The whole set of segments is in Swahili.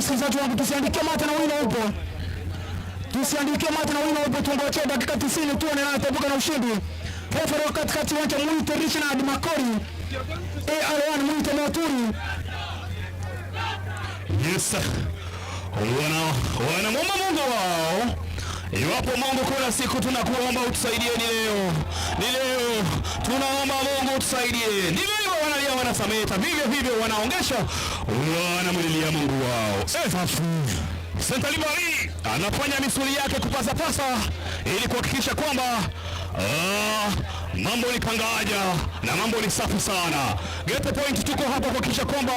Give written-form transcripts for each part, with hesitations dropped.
Msikilizaji wangu, tusiandikie mate na wino upo, tusiandikie mate na wino upo, tuongojee dakika 90 tuone nani ataibuka na ushindi. Refa wa katikati uwanja Mwite Richard Makori, AR1 Mwite Moturi. Yes. Wanamwomba Mungu wao. Iwapo Mungu kuna siku tunakuomba utusaidie, ni leo, ni leo tunaomba Mungu utusaidie. Ndivyo hivyo wanalia, wanasameta, vivyo hivyo wanaongesha, wanamlilia Mungu wao. Sentali Marie anafanya misuli yake kupasapasa ili kuhakikisha kwamba mambo ni kangaja na mambo ni safi sana. Get the point, tuko hapa kuhakikisha kwamba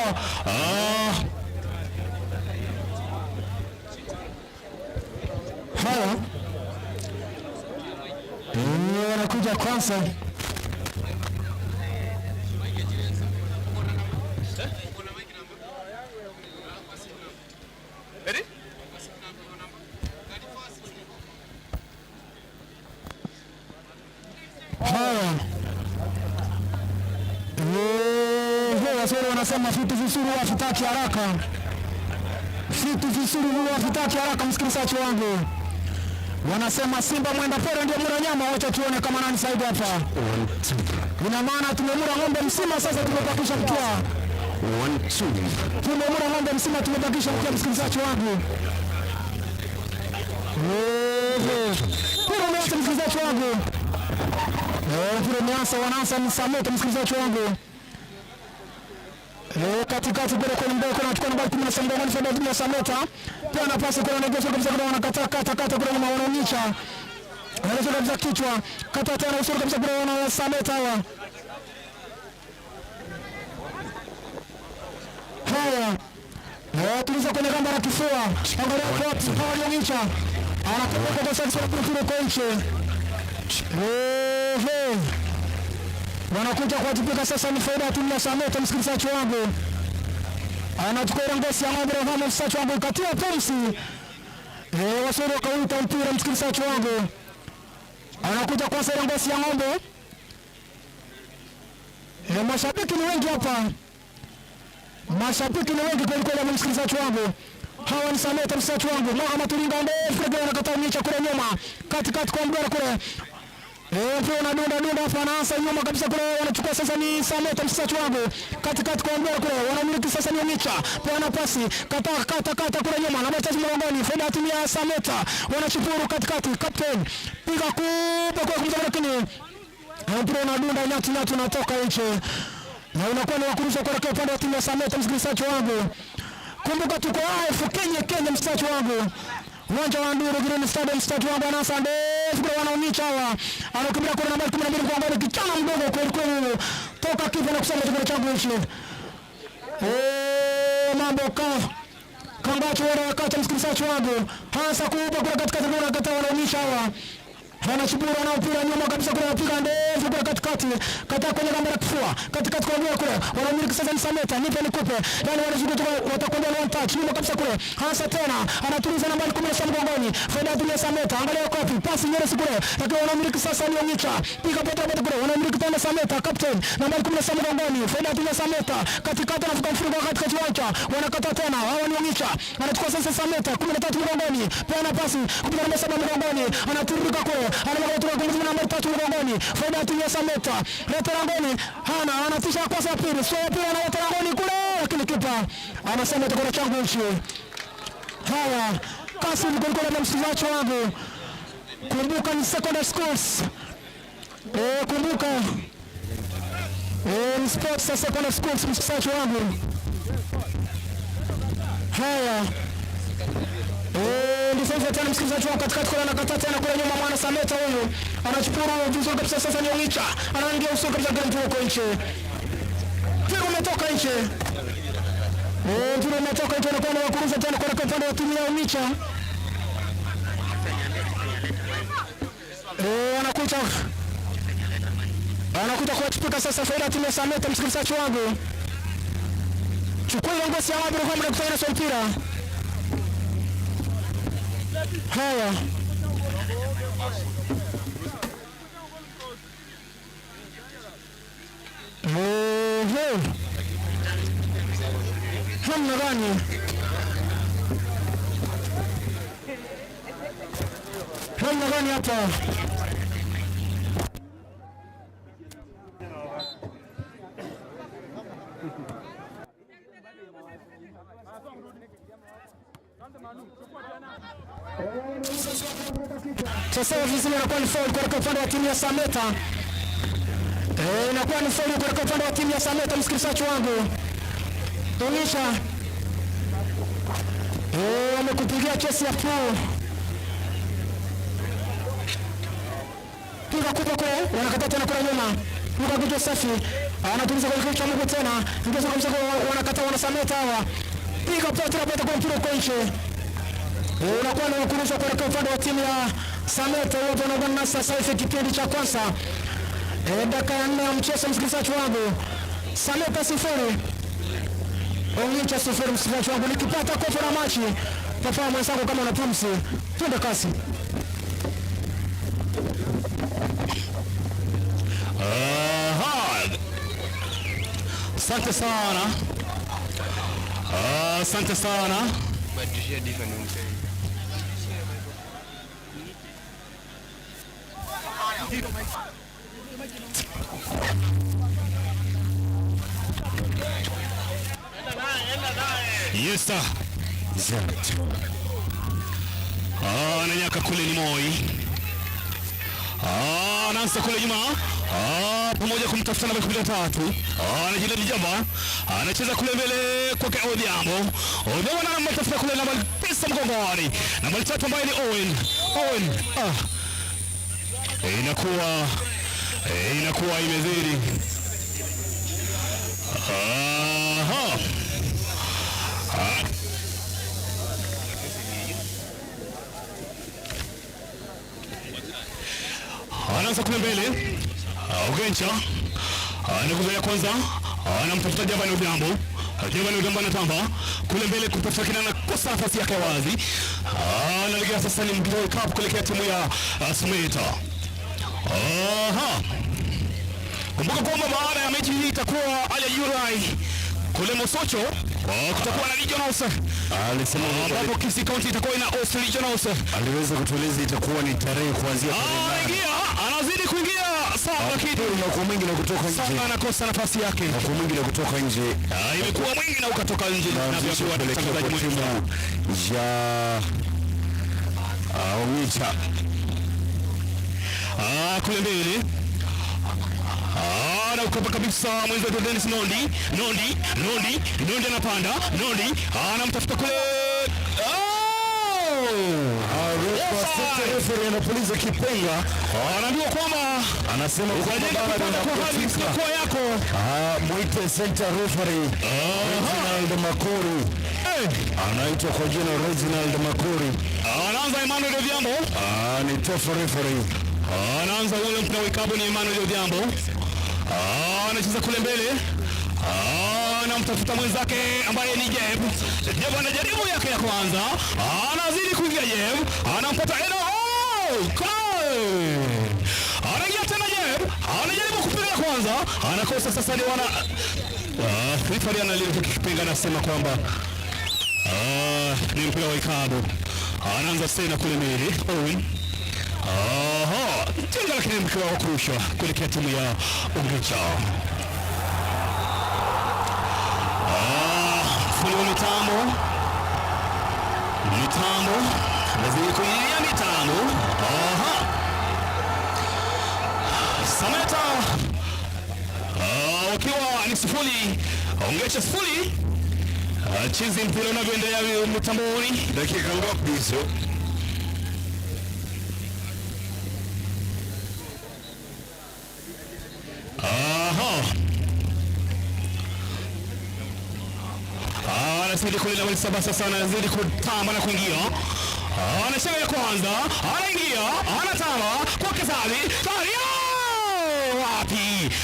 Haya, wanakuja kwanza. Haya, Waswahili wanasema vitu vizuri havitaki haraka, vitu vizuri huwa havitaki haraka. Msikilizaji wangu, wanasema simba mwenda pole ndio mura nyama. Wacha tuone kama nani zaidi hapa. Ina maana tumemura ng'ombe mzima, sasa tumebakisha mkia. Tumemura ng'ombe mzima, tumebakisha mkia, msikilizaji wangu. Mpira umeanza msikilizaji wangu. Mpira umeanza, wanaanza ni Sameta, msikilizaji wangu. Katikati kule kwenye mbele kuna anachukua nambari 17 mgongoni Fred ya Sameta. Pia nafasi kule anaegeshwa kabisa kule, wanakataa kata kata kule nyuma wanaonyesha. Anaegeshwa kabisa kichwa. Kata tena usuri kabisa kule wana Sameta hawa. Haya. Tuliza kwenye gamba la kifua. Angalia kwa wapi walionyesha. Anakumbuka kwa sasa kwa kwa nje. Wanakuja kuwajibika sasa, ni faida ya timu ya Sameta, msikilizaji wangu. Anachukua ile ngozi ya ng'ombe Rohama, msikilizaji wangu, katia pumzi. Waswahili wakauita mpira, msikilizaji wangu. Anakuja kwanza ile ngozi ya ng'ombe. Mashabiki ni wengi hapa. Mashabiki ni wengi kweli kweli, msikilizaji wangu. Hawa ni Sameta, msikilizaji wangu. Mohamed Tulinga ndefu kule anakataa micha kule nyuma. Katikati kwa mduara kule. Mpira unadunda dunda hapa, anaanza nyuma kabisa kule, wanachukua sasa ni Sameta, msikilizaji wangu. Katikati kwa mduara kule, wanamiliki sasa ni Micha. Peana pasi, kata kata kata kule nyuma, na mchezaji mlangoni, faida ya timu ya Sameta. Wanachukua katikati, captain. Piga kubwa kwa kumzama, lakini mpira unadunda nyatu nyatu unatoka nje. Na unakuwa ni wakurusha kuelekea upande wa timu ya Sameta, msikilizaji wangu. Kumbuka tuko live Kenya Kenya, msikilizaji wangu. Uwanja wa Nduru Green Stadium, msikilizaji wangu, anaanza ndefu kwa wanaonyesha hawa. Anakimbia kwa nambari 12 kwa nambari, kichana mdogo kweli kweli. Toka kipa na kusema chakula changu hichi. Mambo ka Kambacho wale wakati, msikilizaji wangu. Hasa kubwa kwa katikati kwa kata wanaonyesha hawa. Wanachukua na mpira nyuma kabisa kule, anapiga ndefu kule katikati, kata kwenye gamba la kifua, katikati kwa mbele kule, wanamiliki sasa ni Sameta, nipe nikupe. Yani wanazunguka watakwenda one touch nyuma kabisa kule. Hasa tena anatuliza nambari 17 mgongoni. Faida ya Sameta, angalia kopi, pasi nyeresi kule. Lakini wanamiliki sasa ni Onyicha. Piga pota pota kule, wanamiliki tena Sameta, captain nambari 17 mgongoni. Faida ya Sameta, katikati anafuka mfungo katikati uwanja. Wanakata tena, hawa ni Onyicha. Anachukua sasa Sameta 13 mgongoni. Peana pasi kupitia namba 7 mgongoni. Anatiririka kule. Anamweka kwa namba 3 mgongoni. Faida ya Sameta. Leta langoni. Hana anatisha kwa sa pili. Sio pili analeta langoni kule, lakini kipa anasema itakuwa changu hichi. Haya, Kasim kulikuwa na msikilizaji wangu. Kumbuka ni secondary schools. Kumbuka ni sports ya secondary schools, msikilizaji wangu. Haya. Ndivyo tena msikilizaji wangu, katikati kule anakataa tena kule nyuma, mwana Sameta huyu anachukua vizuri kabisa. Sasa ni Onyicha anaingia uso kabisa kwa mtu huko nje. Mpira umetoka nje. Mpira umetoka nje na kwa wakuruza tena kwa upande wa timu ya Onyicha. Anakuja kuwachipika sasa faida ya timu ya Sameta, msikilizaji wangu. Chukua ile ngozi ya Abraham na kufanya na mpira. Haya. Namna gani? Namna gani hapa? Sasa hivi inakuwa ni foul kwa upande wa timu ya Sameta. Inakuwa ni foul kwa upande wa timu ya Sameta, msikilizaji wangu. Onyesha. Wamekupigia chesi ya pool. Piga kubwa kule, wanakataa tena kule nyuma. Luka kichwa safi. Anatuliza kwa kichwa Mungu tena. Ingiza kabisa kwa wanakataa wana Sameta hawa. Piga pote na pote kwa mpira uko nje. Unakuwa ni kurusha kwa upande wa timu ya Sameta, wote wanaungana na sasa hivi kipindi cha kwanza. Dakika ya 4 ya mchezo, msikilizaji wangu. Sameta 0 Ongicha 0, msikilizaji wangu. Nikipata kopo la machi, papa mwenzangu kama una pumzi, twende kasi. Aha. Asante sana. Asante sana. Yes sir. Ananyaka kule ni Moi. Anaanza kule nyuma. Pamoja kumtafuta namba 13. Anajila Jamba. Anacheza kule mbele kwake Odhiambo. Odhiambo anamtafuta kule namba 9 mgongoni. Namba 3 ambaye ni Owen. Owen. Inakuwa imezidi. Aha. Anaanza kule mbele. Ogencha anakuza kwanza, anamtafuta Jabani Odhiambo. Jabani Odhiambo anatamba kule mbele kutafuta kina, anakosa nafasi yake wazi. Analegea sasa, ni mpira wa cup kuelekea timu ya Sameta. Aha. Kumbuka kwamba baada ya mechi hii itakuwa Al Jurai kule Mosocho, kutakuwa na Regionals Alisema ambapo Kisii County itakuwa ina host Regionals. Aliweza kutueleza itakuwa ni tarehe kuanzia tarehe 8. Anaingia, anazidi kuingia sawa, lakini Unakuwa mwingi na kutoka nje. Sasa anakosa nafasi yake. Unakuwa mwingi na kutoka nje. Imekuwa mwingi na ukatoka nje Na na mzisho vyakuwa kuelekea mtangazaji kwa mwenza. timu ya Ongicha. Kule mbele. Na ukapa kabisa mwenzetu Dennis Nondi. Nondi, Nondi, Nondi anapanda. Nondi anamtafuta kule. Oh! Refa referee anapuliza kipenga. Anaambiwa kwamba Anasema kwamba ukajenga bado kupanda kwa hali inapofika. isiyokuwa yako. Mwite center referee Reginald Makori. Anaitwa kwa jina Reginald Makori. Anaanza Emmanuel Odhiambo. Ni tough referee. Anaanza ule mpira wa ikabu ni Emmanuel Odhiambo. Anacheza kule mbele. Anamtafuta mwenzake ambaye ni Jeb. Jeb anajaribu yake ya kwanza. Anazidi kuingia Jeb. Anampata Eno. Oh! Kai! Anaingia tena Jeb. Anajaribu kupiga ya kwanza. Anakosa sasa ni wana referee analia kipenga, anasema kwamba ni mpira wa ikabu. Anaanza tena kule mbele. Owen. Aha, tenga lakini mpira wa kurushwa kuelekea timu ya Ongicha. Fundi wa mitambo, mitambo nazidi kuingia mitambo. Aha, Sameta wakiwa ni 0, Ongecha 0. Chizi mpira unavyoendelea mitamboni. Dakika ngapi hizo? Aha. Anazidi kule nambari 7 sasa, anazidi kutamba na kuingia. Anashika ya kwanza, anaingia, anatamba kwa Kesali. Sali! Wapi?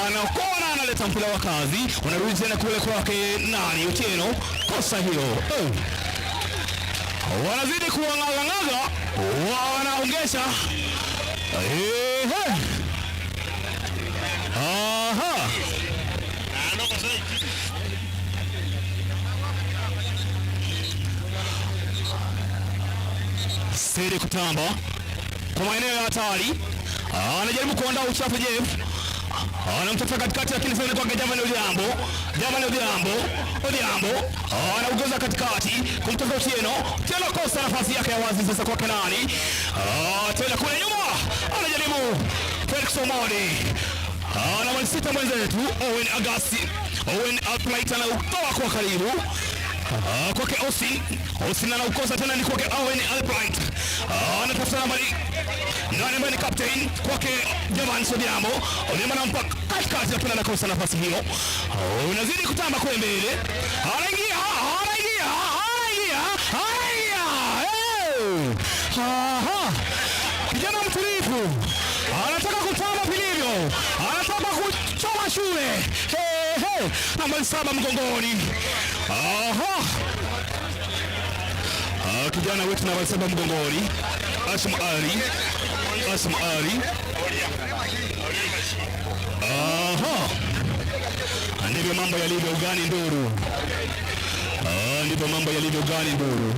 Anakona, analeta mpira wa kazi. Unarudi tena kule kwake nani? Otieno. Kosa hilo. Oh. Wanazidi kuang'aza, wanaongesha. Ehe. Aha. Siri kutamba. Kwa maeneo ya hatari. Anajaribu kuandaa uchafu Jeff. Anamtafuta katikati, lakini sasa inakuwa Javan Odhiambo. Javan Odhiambo, Odhiambo anaugoza katikati kumtafuta Otieno. Otieno kosa nafasi yake ya wazi sasa kwa Kenani. Tena kule nyuma anajaribu Felix Omondi. Nambari 6 mwenzetu Owen Agasi. Owen Albright anautoa kwa karibu. Kwake Austin. Austin anaukosa tena, ni kwake Owen Albright. Anatafuta nambari 8 ambaye ni captain kwake Javan Odhiambo. Odhiambo anampa katikati, lakini anakosa nafasi hiyo. Unazidi kutamba kule mbele. Anaingia, anaingia, anaingia, anaingia. Hey! Aha. Kijana mtulivu anataka kutamba vilivyo, anataka kuchoma shule. Hey, hey. Nambari 7 mgongoni. Aha. Kijana wetu nambari 7 mgongoni, Ashim Ali, Ashim Ali. Aha. Ndivyo mambo yalivyo ugani Nduru. Ndivyo mambo yalivyo ugani Nduru.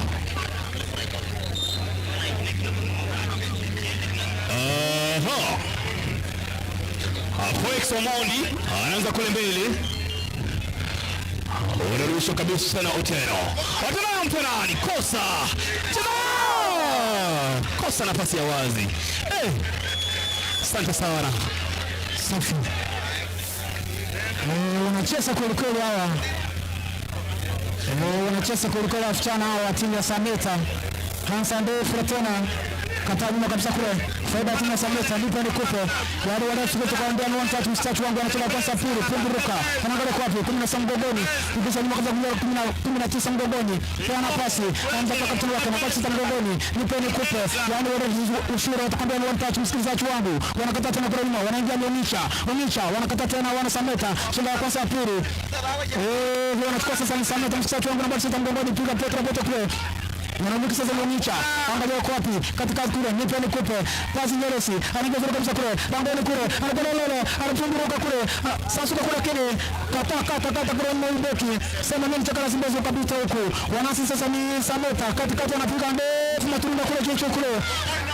Aha. Felix Omondi anaanza kule mbele. Unarushwa kabisa na Otieno. Otieno mpenani, kosa. Cheza! Kosa nafasi ya wazi. Asante sana. Safi. Wanacheza kweli kweli hawa. Wanacheza kweli kweli wasichana hawa wa timu ya Sameta. Hansa ndefu tena. Kataa nyuma kabisa kule. Faida timu ya Sameta, ndipo nikupe. Wale wale kutoka ndio ni tatu mstatu wangu anacheza kwa safiri, punguruka. Anaangalia kwa wapi? 17 mgongoni. Kisha nyuma kabisa 19 mgongoni. Tena pasi, anaanza kwa kapteni wake, nafasi sita mgongoni. Nipe nikupe. Yaani wale ushuru watakwambia ni tatu msikilizaji wangu. Wanakata tena kule nyuma, wanaingia Onyesha. Onyesha wanakata tena wana Sameta. Chenga kwa safiri. Wanachukua sasa ni Sameta msikilizaji wangu namba 6 mgongoni, piga Petra Boto kule. Wanavuka sasa Onyesha. Angalia kwa wapi? Katika kule, nipe nikupe. Pasi Nyeresi, anaingia kabisa kule. Langoni kule, anakwenda lele, anapunguruka kule. Sasuka kule kile. Kata kata kata kule mbeki. Sema nini chakala simbezo kabisa huku. Wanasi sasa ni Sameta. Katikati anapiga ndefu matunda kule chuchu kule.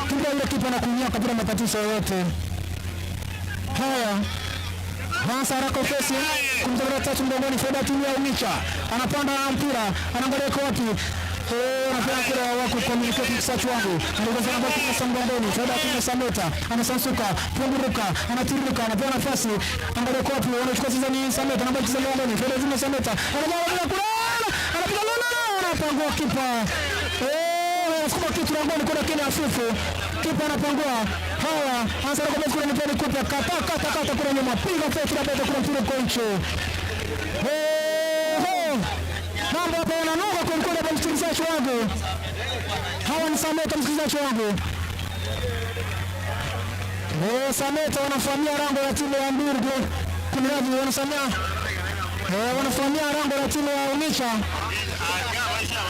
Kipa yule kipa na kunyoka bila matatizo yoyote. Haya. Hansa haraka upesi kumtafuta tatu mgongoni, faida timu ya Onyesha. Anapanda mpira, anaangalia kwa wapi? Anapewa mpira wako communicate msachi wangu. Anaongeza namba 9 mgongoni, faida timu ya Sameta. Anasansuka, punguruka, anatiririka, anapewa nafasi. Angalia kwa wapi? Wanachukua sasa ni Sameta, namba 9 mgongoni, faida timu ya Sameta. Anapiga kule, anapiga lolo, anapangua kipa. Anasukuma kitu langoni kuna kile afufu. Kipa anapangua. Haya, anza kwa kule mpira kupa kata kata kata kule nyuma. Piga fetu na beta kule mpira kwa nchi. Mambo hapa yananoga kwa mkono wa msikilizaji wangu. Hawa ni Sameta msikilizaji wangu. Sameta wanafahamia rango la timu ya Nduru. Kumradhi, wanasamia. Wanafahamia rango la timu ya Onyesha.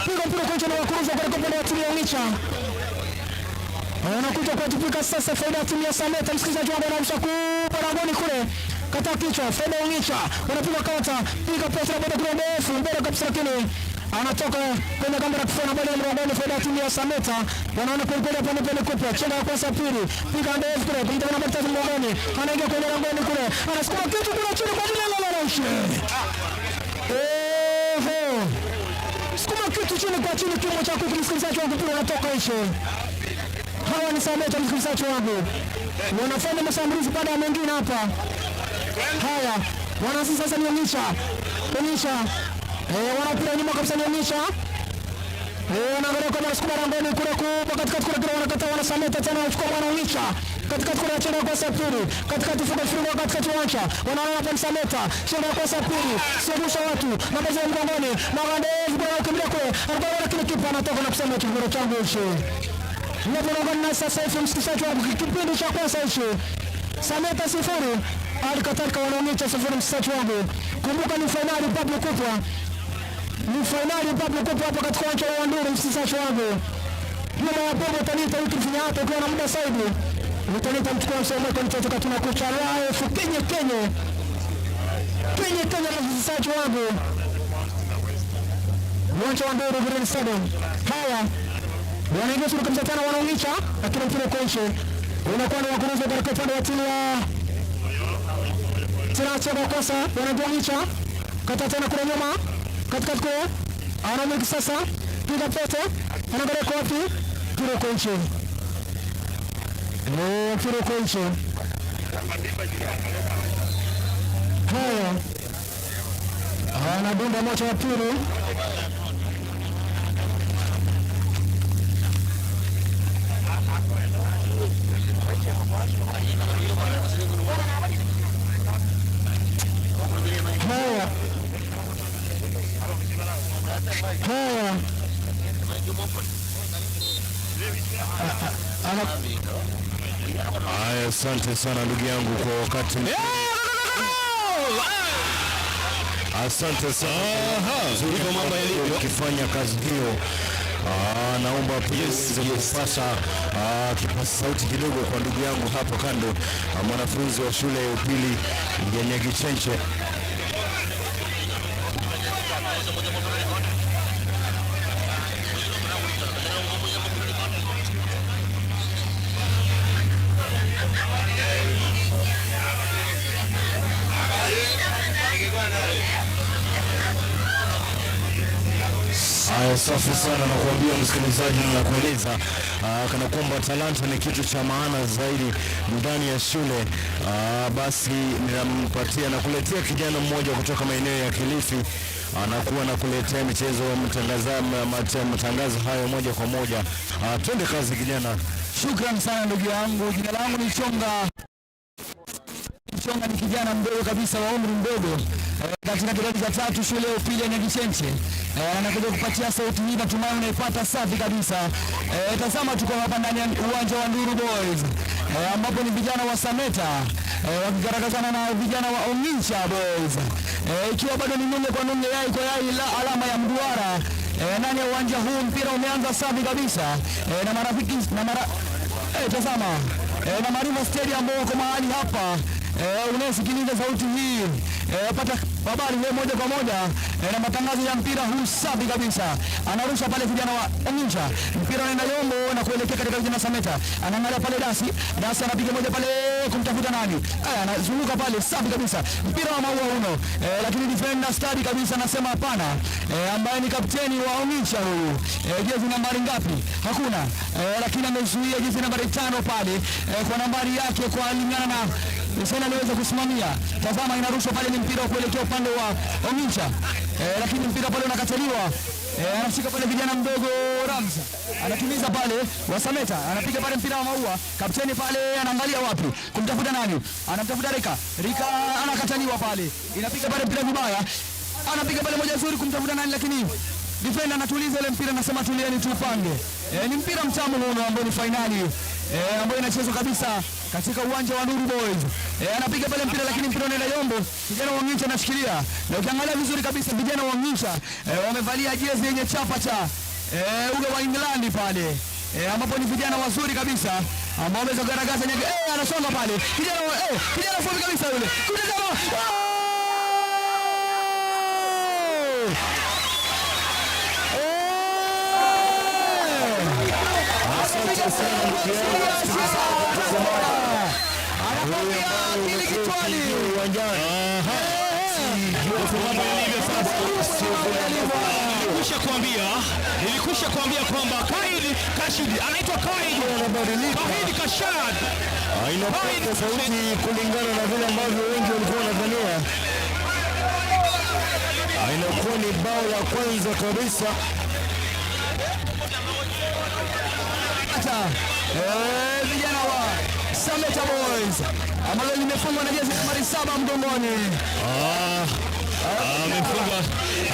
Piga mpira kwa nchi na wakuruza kwa upande wa timu ya Onyesha. Wanakuja kwa tupika sasa faida timu ya Sameta msikilizaji wangu, anarusha kubwa langoni kule. Kata kichwa, faida Onyesha. Wanapiga kata, piga pesa na bado kule ndefu, mbele kabisa lakini anatoka kwenye kamba la kufua na bali mlangoni, faida timu ya Sameta. Wanaona kwa kweli hapa ni kupe. Chenga ya kwanza pili, piga ndefu kule, kumtoka namba 3 mlangoni. Anaingia kwenye langoni kule. Anasukuma kitu kule chini kwa ajili ya Lalashi. Sukuma kitu chini kwa chini, kimo cha kuku msikilizaji wangu, mpira unatoka hicho. Hawa ni Sameta msikilizaji wangu. Wanafanya mashambulizi baada ya mengine hapa. Haya, wanasi sasa ni Onyesha. Onyesha. Wanapira nyuma kabisa ni Onyesha. Wanaangalia kwa sukuma langoni kule kwa katikati kule kule wanakata wana Sameta tena wanachukua mwana Onyesha. Katikati kule chenga kwa Sapiri. Katikati funga funga katikati uwanja. Wanaona hapa ni Sameta. Chenga kwa Sapiri. Sio watu. Namba za mgongoni. Magande bwana ukimbilia kule. Anakwenda lakini kipa anatoka na kusema kigoro changu hicho. Na sasa hivi msikilizaji wangu, kipindi cha kwanza hicho Sameta 0 alikataka wanaonyesha 0 msikilizaji wangu. Kumbuka ni finali Pablo Kupwa. Ni finali Pablo Kupwa hapa katika uwanja wa Nduru msikilizaji wangu. Nyuma ya pombe utaniita wiki mfanya hata ukiwa na muda zaidi. Utaniita mchukua msomo kwa mtoto katuna kucha live Kenya Kenya. Kenya Kenya msikilizaji wangu. Uwanja wa Nduru Green Stadium. Haya. Wanaingia sura kabisa tena wanaonyesha lakini mpira uko nje. Unakuwa ni wakuruzo katika upande wa timu ya Tirache kwa kosa, wanagongisha kata tena kule nyuma katikati kule, anamiliki sasa, piga pete, anaangalia kwa wapi, mpira uko nje, ni mpira uko nje. Haya, anadunda moja wa pili. Haya, haya, Haya, asante sana ndugu yangu kwa wakati. Asante sana. Ndivyo mambo yalivyo. Ukifanya kazi hiyo, naomba pia uweze kupasa kipasa sauti kidogo kwa ndugu yangu hapo kando, mwanafunzi wa shule ya upili ya Nyagichenche. Haya, safi sana, nakuambia msikilizaji, na nakueleza kana kwamba talanta ni kitu cha maana zaidi ndani ya shule. Basi ninampatia na kuletea kijana mmoja kutoka maeneo ya Kilifi, anakuwa nakuletea michezo matangazo hayo moja kwa moja. Twende kazi kijana. Shukran sana ndugu yangu, jina langu ni Chonga. Chonga ni kijana mdogo kabisa wa umri mdogo, katika kidato cha tatu shule ya upili ya Nyagichenche. Anakuja kupatia sauti hii, natumai unaipata safi kabisa. Tazama, tuko hapa ndani ya uwanja wa Nduru Boys, ambapo ni vijana wa Sameta, wakikarakazana na vijana wa Ongincha Boys, ikiwa bado ni nunge kwa nunge, yai kwa yai, la alama ya mduara, ndani ya uwanja huu. Mpira umeanza safi kabisa, na marafiki na mara, tazama, na Mariva Stadium ambao wako mahali hapa, unayesikiliza sauti hii, pata habari leo moja kwa moja, na matangazo ya mpira huu safi kabisa. Anarusha pale vijana wa Ongincha, mpira unaenda Yombo na kuelekea katika vijana Sameta, anaangalia pale Dasi, Dasi anapiga moja pale kumtafuta nani? Aya, anazunguka pale safi kabisa, mpira wa maua uno, lakini defender stadi kabisa anasema hapana, ambaye ni kapteni wa Ongincha huyu, jezi nambari ngapi? Hakuna, lakini amezuia jezi nambari 5 pale, kwa nambari yake kwa lingana na Hussein aliweza kusimamia. Tazama, inarushwa pale, ni mpira wa kuelekea upande wa Ongincha, lakini mpira pale unakataliwa. Anashika pale kijana mdogo Ramza, anatumiza pale Wasameta, anapiga pale mpira wa maua. Kapteni pale anaangalia wapi kumtafuta nani, anamtafuta Rika. Rika anakataliwa pale, inapiga pale mpira vibaya, anapiga pale moja nzuri kumtafuta nani, lakini defender anatuliza ile mpira, anasema tulieni tuupange. Ni mpira mtamu huu ambao ni fainali, ambayo inachezwa kabisa katika uwanja wa Nuru Boys. Anapiga pale mpira lakini mpira unaenda Yombo. Kijana wa Ngincha anashikilia. Na ukiangalia vizuri kabisa vijana wa Ngincha, wamevalia jezi yenye chapa cha uga wa England pale. Ambapo ni vijana wazuri kabisa ambao wameweza kugaragaza nyege. Anasonga pale. Kijana kijana fupi kabisa yule. Kutazama. Asante sana ndugu yangu. Anakwambia akili kichwani. Uwanjani. Mambo yalivyo sasa. Nilikwisha kuambia kwamba Kaid Kashid anaitwa Kaid Anabadilika. Kaid Kashad Inakuwa tofauti kulingana na vile ambavyo wengi walikuwa wanadhania. Inakuwa ni bao la kwanza kabisa. Vijana wa Sameta Boys ambalo limefungwa na jezi nambari 7 mgongoni.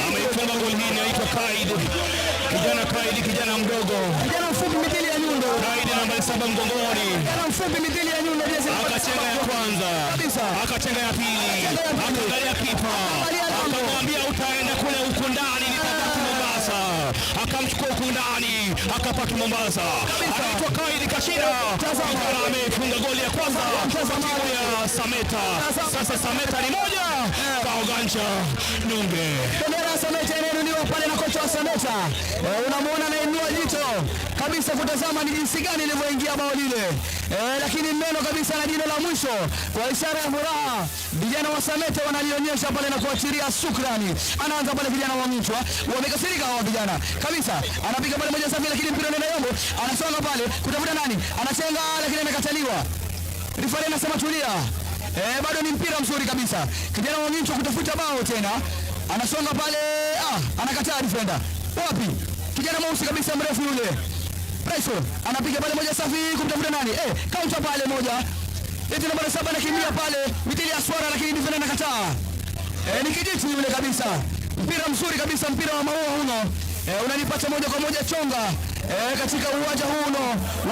Amefunga goli hii, inaitwa Kaid, kijana Kaid, kijana mdogo Kijana mfupi mithili ya nyundo. Kaid nambari 7 mgongoni, Kijana mfupi mithili ya nyundo, jezi nambari akachenga 7 ya kwanza kabisa. akachenga ya pili, Akachenga ya pili. akaangalia kipa, Akaangalia lango. akamwambia utaenda kule huku ndani, nitabaki Mombasa. Akamchukua huku ndani, akapaki Mombasa. Anaitwa Kaid Kashida, Tazama. kijana amefunga goli ya kwanza Tazama. timu ya Sameta. Tazama. Sasa Sameta ni moja, Kaogancha nunge. Bendera ya Sameta inainuliwa pale na kocha wa Sameta. Unamuona anainua jicho. kabisa kutazama ni jinsi gani ilivyoingia bao lile, lakini meno kabisa na jino la mwisho kwa ishara ya furaha vijana wa Sameta wanalionyesha pale na kuachilia shukrani. Anaanza pale vijana wa Mchwa, wamekasirika hawa vijana kabisa, anapiga pale moja safi, lakini mpira unaenda yombo, anasonga pale kutafuta nani, anachenga lakini amekataliwa. Referee anasema tulia. Bado ni mpira mzuri kabisa. Kijana wa Mchwa kutafuta bao tena, anasonga pale, anakataa defender. Wapi? Kijana mweusi kabisa mrefu yule. Bryson anapiga pale moja safi kumtafuta nani? Counter pale moja. Eti namba 7 anakimbia pale mithili ya swara, lakini defender anakataa. Ni kijiti yule kabisa. Mpira mzuri kabisa, mpira wa maua huno. Unanipata moja kwa moja chonga katika uwanja huu uno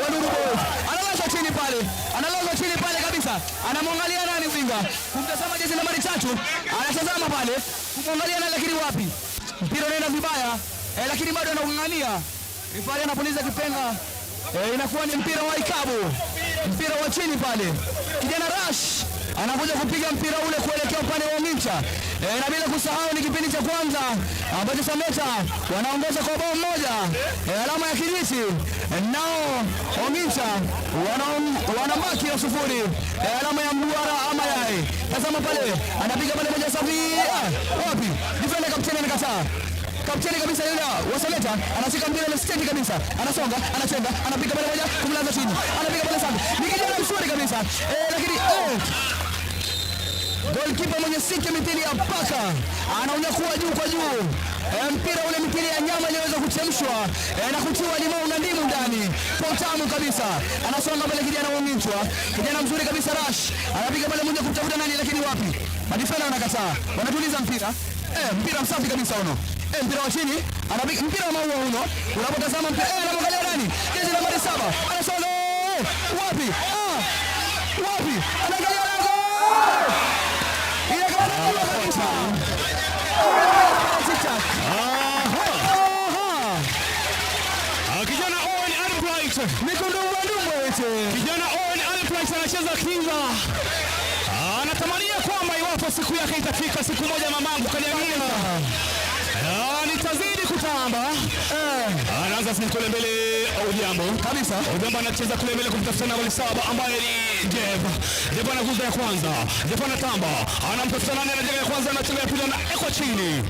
wa Nuru Boys. Analazwa chini pale, analazwa chini pale kabisa, anamwangalia nani winga, kumtazama jezi nambari 3, anatazama pale kumwangalia nani, lakini wapi, mpira unaenda vibaya, lakini bado anaung'ang'ania. Referee anapuliza kipenga, inakuwa ni mpira wa ikabu, mpira wa chini pale. Kijana Rush anakuja kupiga mpira ule kuelekea upande wa Mincha. Na bila kusahau ni kipindi cha kwanza ambacho Sameta wanaongoza kwa bao moja, alama ya kijiti. Nao Omincha wanabaki na 0, alama ya mduara ama yai. Tazama pale, anapiga pale moja safi. Wapi? Defender kapteni anakataa. Kapteni kabisa yule wa Sameta anashika mpira ile stendi kabisa, anasonga, anachenga, anapiga pale moja kumlaza chini, anapiga pale safi. Ni kijana mzuri kabisa, lakini goalkeeper mwenye siki mithili ya paka anaunyakuwa juu kwa juu. Mpira ule mithili ya nyama iliyoweza kuchemshwa, na kutiwa limau na ndimu ndani kwa utamu kabisa. Anasonga pale kijana wa Minchwa, kijana mzuri kabisa Rush, anapiga pale moja kumtafuta nani, lakini wapi, madifenda wanakataa, wanatuliza mpira. Mpira msafi kabisa uno. Mpira wa chini, anapiga mpira wa maua uno. Unapotazama mpira, anamwangalia nani? Jezi nambari 7. Anasonga. Wapi? Wapi? Anaangalia lango. Ile kama kabisa. Aha. Kijana Owen Albright. Kijana Owen Albright anacheza kinga. Anatamania kwamba iwapo siku yake itafika, siku moja mamangu kaniambia, nitazidi kutamba. Anaanza sasa kule mbele Odhiambo. Kabisa. Odhiambo anacheza kule mbele kumtafuta nambari 7 ambaye ni Jeff. Jeff anaguza ya kwanza. Jeff anatamba. Anamtafuta nani, anajenga ya kwanza, anacheza ya pili na eko chini.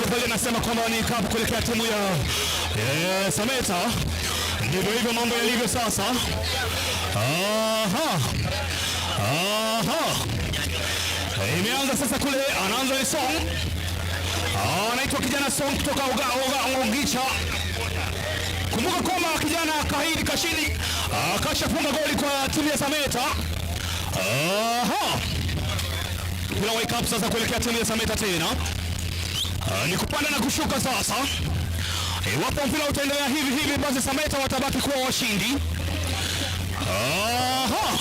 Pale anasema kwamba ni cup kuelekea timu ya Sameta. Ndivyo hivyo mambo yalivyo sasa. Aha. Aha. Imeanza sasa kule, anaanza ni Song. Anaitwa kijana Song kutoka Uga Ongicha. Kumbuka kwamba kijana Kahidi Kashidi akashafunga goli kwa timu ya Sameta. Aha. Bila wake up sasa kuelekea timu ya Sameta tena. Ni kupanda na kushuka sasa. Iwapo mpira utaendelea hivi hivi, basi Sameta watabaki kuwa washindi. Aha.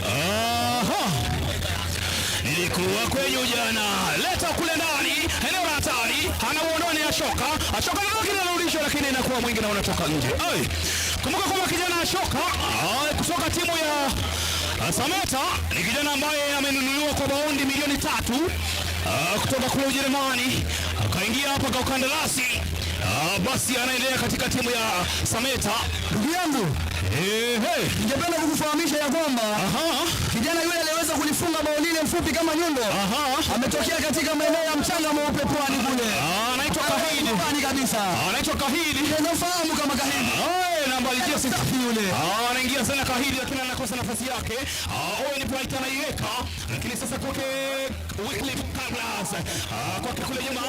Aha. Nilikuwa kwenye ujana. Leta kule ndani, eneo la hatari. Anauondoa ni Ashoka. Ashoka ndio anarudishwa, lakini inakuwa mwingi na unatoka nje. Ai. Kumbuka kwamba kijana Ashoka kutoka timu ya Sameta ni kijana ambaye amenunuliwa kwa paundi milioni 3 kutoka kule Ujerumani, akaingia hapa kwa kandarasi. Basi anaendelea katika timu ya Sameta. Ndugu yangu, ningependa kukufahamisha ya kwamba kijana yule aliyeweza kulifunga bao lile mfupi kama nyundo ametokea katika maeneo ya mchanga mweupe pwani kule. Anaitwa Kahidi. Pwani kabisa. Anaitwa Kahidi. Unafahamu kama Kahidi. Namba safi yule. Anaingia sana Kahidi, lakini anakosa nafasi yake. Owen Bright anaiweka, lakini sasa kwake Wycliffe Kablas. Kwake kule nyuma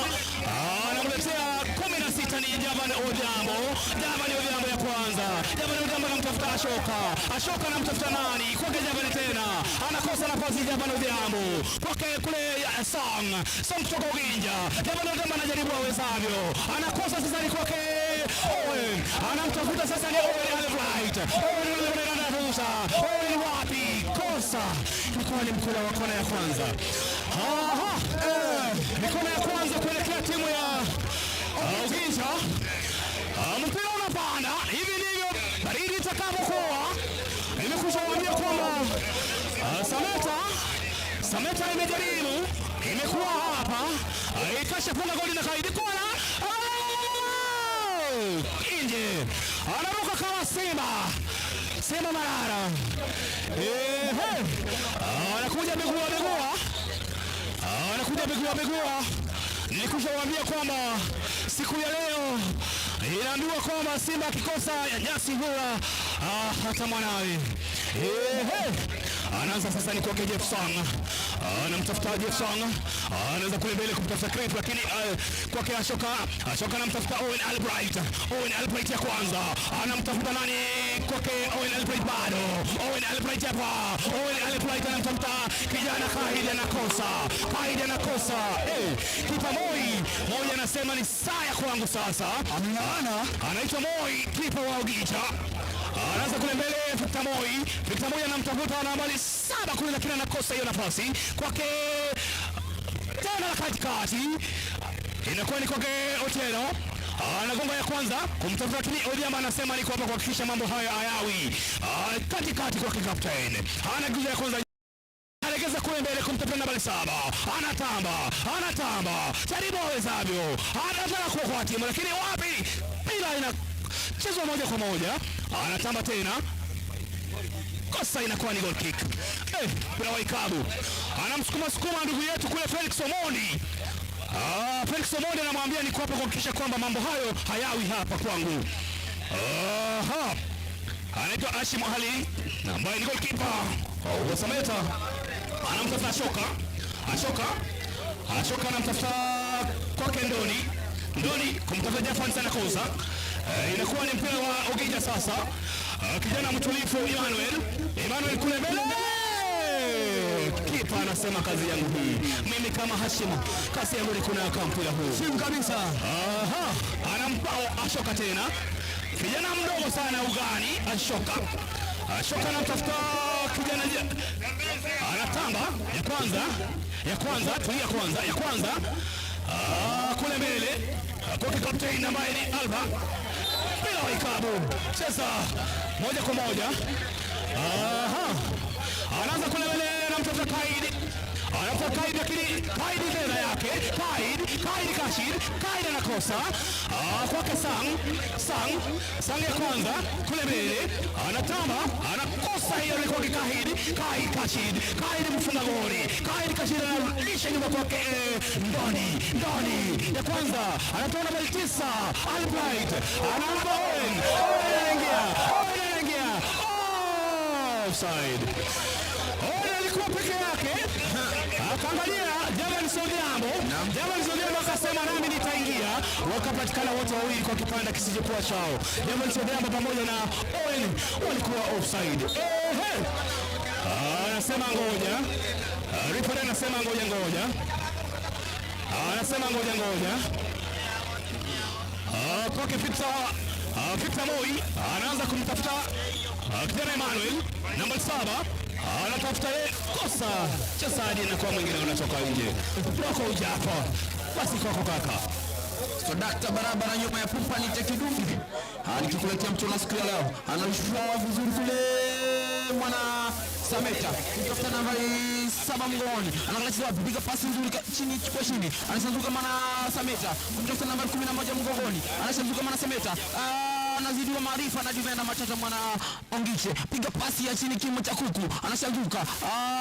anamletea 16 ni Javan Odhiambo. Javan Odhiambo ya kwanza. Javan Odhiambo anamtafuta Ashoka. Ashoka anamtafuta nani? Kwake Javan tena. Anakosa nafasi Javan Odhiambo. Kwake kule Song. Song kutoka Uginja. Javan Odhiambo anajaribu awezavyo. Anakosa sasa ni kwake Owen. Anamtafuta sasa ni Owen Albright. Owen Albright anarusa. Owen wapi? Kosa. Ilikuwa ni mkula wa kona ya kwanza. Aha. Mikono ya kwanza kuelekea timu ya Uginja. Mpira unapanda. Hivi ndivyo baridi itakavyokuwa. Nimekuambia kwamba Sameta imejaribu, imekuwa hapa, ikashafunga goli na Kaidi kona. nje, anaruka kama simba, simba marara. Ehe, anakuja miguu miguu, anakuja miguu miguu. Nilikushawaambia kwamba siku ya leo inaambiwa kwamba simba akikosa nyasi hula hata mwanawe. Ehe, anaanza sasa ni kwake Jeff Song, anamtafuta Jeff Song, anaanza kule mbele kumtafuta Crep, lakini kwake Ashoka. Ashoka anamtafuta Owen Albright. Owen Albright ya kwanza anamtafuta nani? Kwake Owen Albright, bado Owen Albright hapa. Owen Albright anamtafuta kijana Kaidi, anakosa. Kaidi anakosa. Kipa Moi Moi anasema ni saa ya kwangu sasa. Ameng'ang'ana. Anaitwa Moi, kipa wa Ogija. Anaanza kule mbele Victor Moi. Victor Moi anamtafuta nambari 7 kule, lakini anakosa hiyo nafasi. Kwake tena la katikati inakuwa ni kwake Otieno. Anagonga ya kwanza kumtafuta, lakini Odhiambo anasema niko hapa kuhakikisha mambo haya hayawi. Katikati kwake captain. Anaguza ya kwanza, anaelekeza kule mbele kumtafuta nambari 7. Anatamba, anatamba, jaribu awezavyo, anataka kuokoa timu, lakini wapi, mpira inachezwa moja kwa moja. Anatamba tena, kosa, inakuwa ni goal kick. Mpira wa ikabu, anamsukuma sukuma ndugu yetu kule Felix Omondi. Felix Omondi anamwambia niko hapa kuhakikisha kwamba mambo hayo hayawi hapa kwangu. Aha. Anaitwa Ashim Ali ambaye ni goalkeeper wa Sameta. Anamtafuta Ashoka. Ashoka. Ashoka anamtafuta kwake Ndoni. Ndoni kumtafuta Jafan sana kosa. Inakuwa ni mpira wa Ogija sasa. Kijana mtulifu Emmanuel. Emmanuel kule mbele. Kipa anasema kazi yangu hii. Mimi kama Hashim, kazi yangu ni kunaka mpira huu. Simu kabisa. Aha, anampa Ashoka tena. Kijana mdogo sana ugani Ashoka. Ashoka anamtafuta kijana, anatamba ya kwanza, ya kwanza, tulia kwanza, ya kwanza. Kule mbele kwa captain ambaye ni Alba. Mpira wa ikabu. Cheza moja kwa moja. Aha. Anaanza kule mbele anamtafuta Kaidi. Anamtafuta Kaidi, lakini Kaidi tena yake. Kaidi, Kaidi Kashid, Kaidi anakosa. Kwake Sang, Sang, Sang ya kwanza kule mbele anatamba, anakosa hiyo, ilikuwa Kaidi, Kaidi Kashid, Kaidi mfunga goli. Kaidi Kashid anarudisha nyuma kwake Ndoni, Ndoni ya kwanza anatoa nambari 9 Albright, anampa Owen, Owen anaingia, Owen anaingia. Offside. Owen alikuwa peke yake, akaangalia Javan Sodiambo, Javan Sodiambo akasema nami nitaingia, wakapatikana wote wawili kwa kipanda kisichokuwa chao. Javan Sodiambo pamoja na Owen walikuwa offside. Ehe, anasema ngoja, referee anasema ngoja ngoja, anasema ngoja ngoja. Kwake Victor, Victor Moi anaanza kumtafuta kijana Emmanuel namba 7 anatafuta yeye, kosa chezaji na kwa mwingine unatoka nje. Kwako ujapa basi, kwako kaka. So dakta barabara nyuma ya pupa ni Tekidungi nikikuletea mchana siku ya leo, anarusha vizuri kule mwana Sameta kutafuta nambari 7 mgongoni, anaangalia wapi, piga pasi nzuri chini kwa chini, anashanzuka mwana Sameta kumtafuta nambari 11 mgongoni, anashanzuka mwana Sameta, anazidiwa maarifa na Divenda Matata mwana Ongiche, piga pasi ya chini kimo cha kuku, anashanzuka,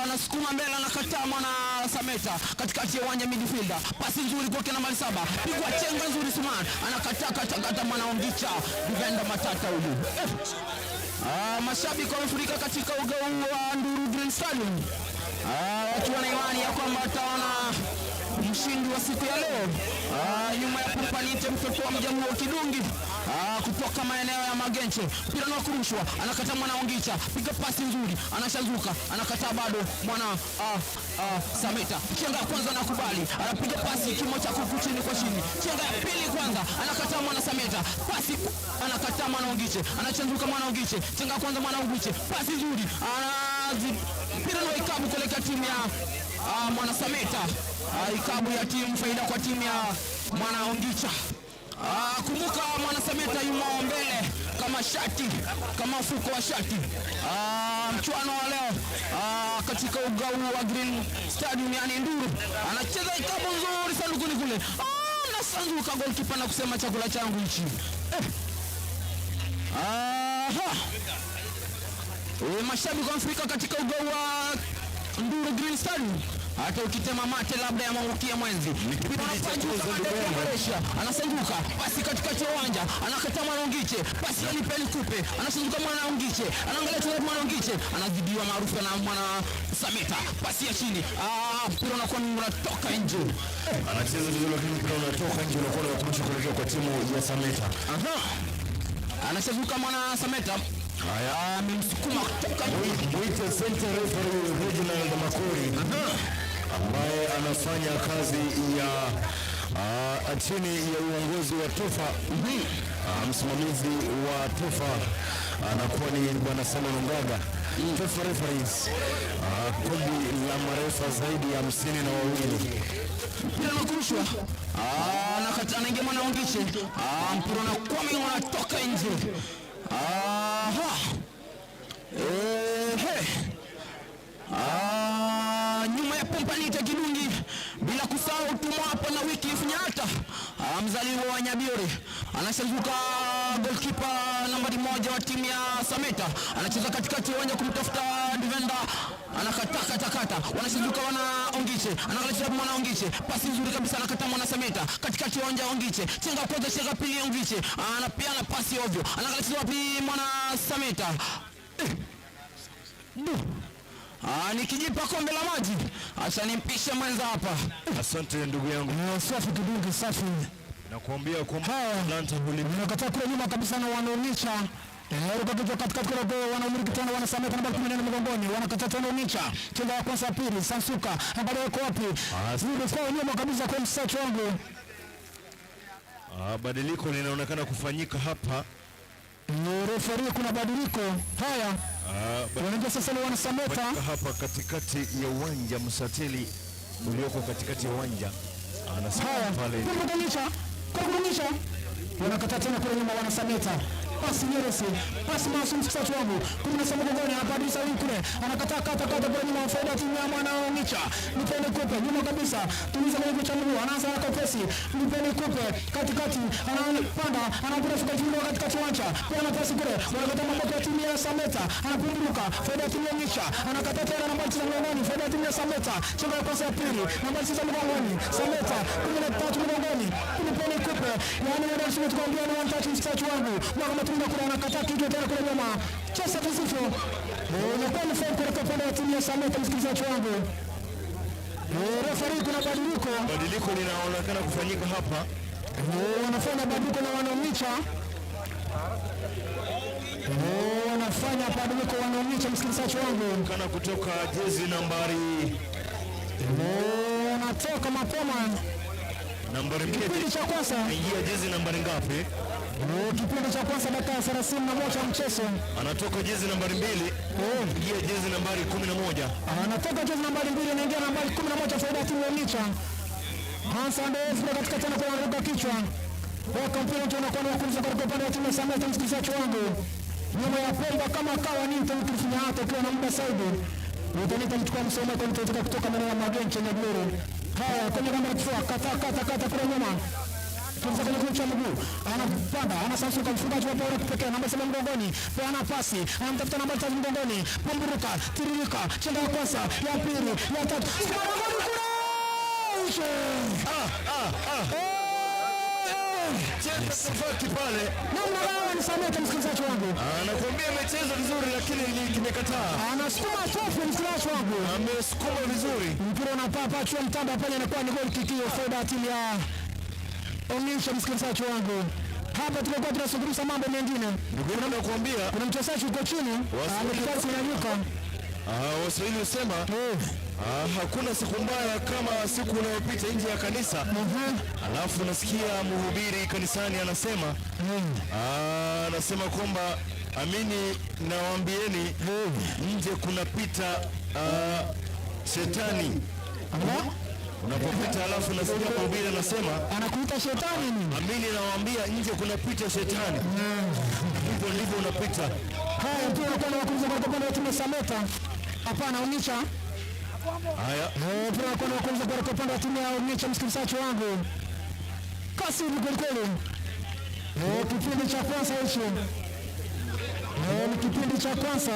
anasukuma mbele, anakataa mwana Sameta katikati ya uwanja midfielder, pasi nzuri kwake nambari 7, pigwa chenga nzuri Suman, anakataa kata kata mwana Ongicha, Divenda Matata huyu. Mashabiki wamefurika katika uga huu wa Nduru Green Stadium, wakiwa na imani ya kwamba wataona mshindi wa siku ya leo. Nyuma ya pupa niite mtoto wa mjamuo Kidungi, kutoka maeneo ya Magenche. Mpira ni wa kurushwa, anakataa mwana Ongicha, piga pasi nzuri, anashazuka, anakataa bado mwana Sameta. Chenga ya kwanza anakubali, anapiga pasi kimo cha kuku chini kwa chini. Chenga ya pili kwanza anakataa mwana Sameta, pasi anakataa mwana Ongiche, anachanzuka mwana Ongiche, chenga ya kwanza mwana Ongiche, pasi nzuri, mpira ni wa ikabu kuelekea timu ya mwana Sameta. Ikabu ya timu faida kwa timu ya mwana Ongicha. Kumbuka mwana Sameta yumo mbele kama shati, kama mfuko wa shati. Mchuano wa leo katika uga huu wa Green Stadium, yani Nduru, anacheza ikabu nzuri sandukuni kule. Nasanduka goalkeeper na kusema chakula changu hichi. Aha. Mashabiki wamefurika katika uga wa Nduru Green Stadium. Hata ukitema mate labda yamwangukia mwenzi. Mpira unapajuka Mandeti ya Malaysia, anasanduka pasi katikati ya uwanja, anakataa Mwanongiche, pasi ya nipe nikupe, anasanduka Mwanongiche, anaangalia tena Mwanongiche, anazidiwa maarufu na Mwana Sameta, pasi ya chini. Mpira unakuwa unatoka nje. Anacheza vizuri lakini mpira unatoka nje, unakuwa ni wa kurusha kuelekea kwa timu ya Sameta. Aha. Anasanduka Mwana Sameta. Haya, Amemsukuma kutoka nje. mwite center referee Reginald Makori ambaye anafanya kazi ya chini ya uongozi wa TOFA. Msimamizi wa TOFA anakuwa ni Bwana Simon Ongaga. TOFA referees, kundi la marefa zaidi ya 52. Mpira unakurushwa. Nakata anaingia Mwana Ongiche. Mpira unakwama unatoka nje. Aha. Ehe. Nyuma ya Pompanita Kidungi, bila kusahau tumo hapa na wiki Funyata, mzaliwa wa Nyabiore, anashazuka goalkeeper nambari 1 wa timu ya Sameta, anacheza katikati ya uwanja kumtafuta defender, anakataa kata kata, wanashazuka wana Ongiche, anaangalia mwana Ongiche, pasi nzuri kabisa, anakataa mwana Sameta katikati ya uwanja Ongiche, chenga kwanza, chenga pili Ongiche, anapeana pasi ovyo, anaangalia wapi mwana Sameta. Nikijipa kombe la maji, acha nimpishe mwenza hapa. Asante ndugu yangu. Safi Kidungi, safi. Nakuambia kwamba Haya. Atlanta hulipa. Wanakataa kule nyuma kabisa na wanaonyesha ruka kichwa katikati kule kwa wanaumiliki tena wanasameta namba 14 mgongoni, wanakataa tena Onitsha. Chenga ya kwanza ya pili Sansuka, angalia yuko wapi? Rudi kwa nyuma kabisa kwa msachi wangu. Badiliko linaonekana kufanyika hapa. Referee, kuna badiliko. Haya. Wanaingia sasa ni wanasameta. Badiliko hapa katikati ya uwanja, msatili ulioko katikati ya uwanja anasema Haya, pale. kuonyesha, kuonyesha. Wanakataa tena kule nyuma wanasameta. Pasi Nyeresi, pasi Masum msikilizaji wangu. 17 mgongoni anabadilisha huyu kule. Anakataa kata kata kule nyuma faida timu ya mwana Onitsha. Nipende kupe nyuma kabisa. Tuliza kwenye kichwa mguu, anaanza haraka upesi. Nipende kupe katikati, anapanda, anampira fika timu katikati uwanja. Pia ana pasi kule. Wanakataa maboko ya timu ya Sameta. Anapumbuka faida timu ya Onitsha. Anakataa tena namba 9 mgongoni, faida timu ya Sameta. Chenga ya kwanza ya pili, namba 9 mgongoni. Sameta 13 mgongoni. Nipende kupe. Yaani wale sio tukwambia ni one touch msikilizaji wangu. Mwaka matunda kule anakataa kitu tena kule nyuma. Cheza vizuri. Inakuwa ni foul kutoka upande wa timu ya Sameta msikilizaji wangu. Referee, kuna badiliko. Badiliko linaonekana kufanyika hapa. Wanafanya badiliko na wanaomicha. Wanafanya badiliko wanaomicha msikilizaji wangu. Kana kutoka jezi nambari Wanatoka mapema. Nambari mbili. Kipindi cha kwanza. Ingia jezi nambari ngapi? Kipindi cha kwanza dakika 31 mchezo. Anatoka jezi nambari 2. Ingia jezi nambari 11. Anatoka jezi nambari 2 anaingia nambari 11 faida ya timu ya Onitsha. Hansa ndefu katika tena kwa ruka kichwa. Weka mpira tu unakuwa ni kuruka kwa upande wa timu ya Sameta msikilizaji wangu. Nyuma ya pomba kama kawa ni mtu mkifanya hata ukiwa na muda zaidi. Utanita mchukua msomo kwa mtu kutoka maeneo ya Magenche na Bluru. Haya kwenye kamba ya kifua kata kata kata kule nyuma. Tuanza kwenye kucha mguu. Anapanda, anasasuka mfungaji wa bora kipekee namba 7 mgongoni. Peana pasi, anamtafuta namba 3 mgongoni. Pumburuka, tiririka, chenga ya kwanza, ya pili, ya tatu. Cheza tofauti pale. Namna gani nisamee msikilizaji wangu. Anakuambia amecheza vizuri lakini kimekataa. Anasukuma tofu msikilizaji wangu. Amesukuma vizuri. Mpira unapaa paa chua mtamba pale inakuwa ni goal kick hiyo faida ya timu ya Onitsha msikilizaji wangu. Hapa tulikuwa tunazungumza mambo mengine. Ndugu yangu nakuambia kuna mchezaji uko chini, amekubali kunyanyuka. Waswahili husema hakuna siku mbaya kama siku unayopita nje ya kanisa. Alafu nasikia mhubiri kanisani anasema anasema kwamba amini nawaambieni nje kunapita shetani. Unapopita alafu nasikia mhubiri anasema anakuita shetani nini? Amini nawaambia nje kunapita shetani. Hivyo ndivyo unapita. Haya, mpira unakuwa ni wa kuruka kwa upande wa timu ya Sameta. Hapana, Onitsha. Haya. Mpira unakuwa ni wa kuruka kwa upande wa timu ya Onitsha msikilizaji wangu. Kasi ni kweli kweli. Kipindi cha kwanza hicho. Ni kipindi cha kwanza.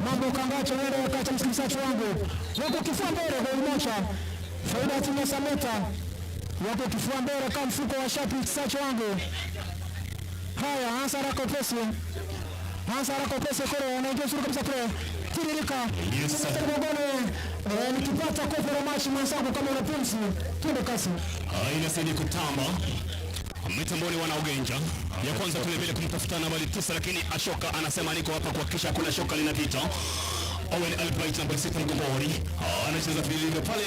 Mambo kangacho wewe wakati msikilizaji wangu wako kifua mbele goli moja, faida ya timu ya Sameta, wako kifua mbele kama mfuko wa shati msikilizaji wangu. Haya, anza haraka upesi, anza haraka upesi kule, wanaingia vizuri kabisa kule, tiririka Yes. Mgongoni. Nikipata kopo la maji mwenzangu, kama una pumzi, twende kasi. Inazidi kutamba mitamboni, wana Ugenja ya kwanza kule mbele kumtafuta nambari 9, lakini Ashoka anasema niko hapa kuhakikisha hakuna shoka linapita. Owen Albright nambari 6 mgongoni anacheza vilivyo pale,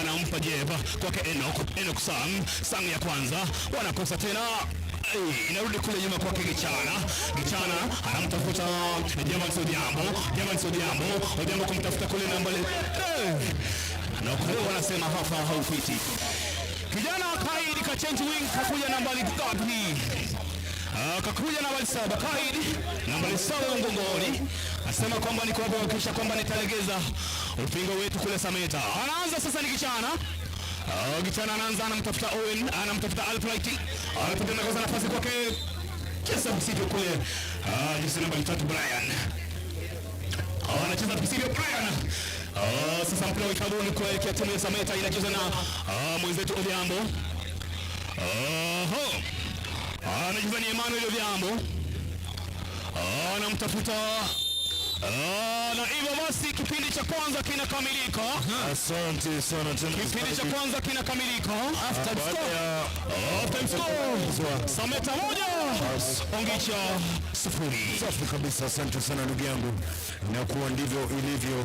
anampa jeba kwake Enoch, Enoch Sang, Sang ya kwanza wanakosa tena. Inarudi kule nyuma kwake Gichana. Gichana anamtafuta Javans Odhiambo, Javans Odhiambo, Odhiambo kumtafuta kule nambari na kule wanasema hapa haupiti. Kijana Kaidi ka change wing kakuja nambari ngapi? Kakuja nambari 7 Kaidi, nambari 7 mgongoni. Asema kwamba niko hapa kuhakikisha kwamba nitalegeza upingo wetu kule Sameta. Anaanza sasa ni Gichana. Gichana anaanza, anamtafuta Owen, anamtafuta Albright. Anapiga na kosa nafasi kwake Chesa Msivyo kule. Jezi nambari 3 Brian. Anacheza Msivyo Brian. Sasa mpira wa kikabuni kuelekea timu ya Sameta inacheza na mwenzetu Odhiambo. Anacheza ni Emmanuel Odhiambo. Anamtafuta na hivyo basi kipindi cha kwanza kinakamilika. Asante sana tena. Kipindi cha kwanza kinakamilika. Baada ya Half time score. Sameta 1, Ongicha 0. Safi kabisa, asante sana ndugu yangu. Inakuwa ndivyo ilivyo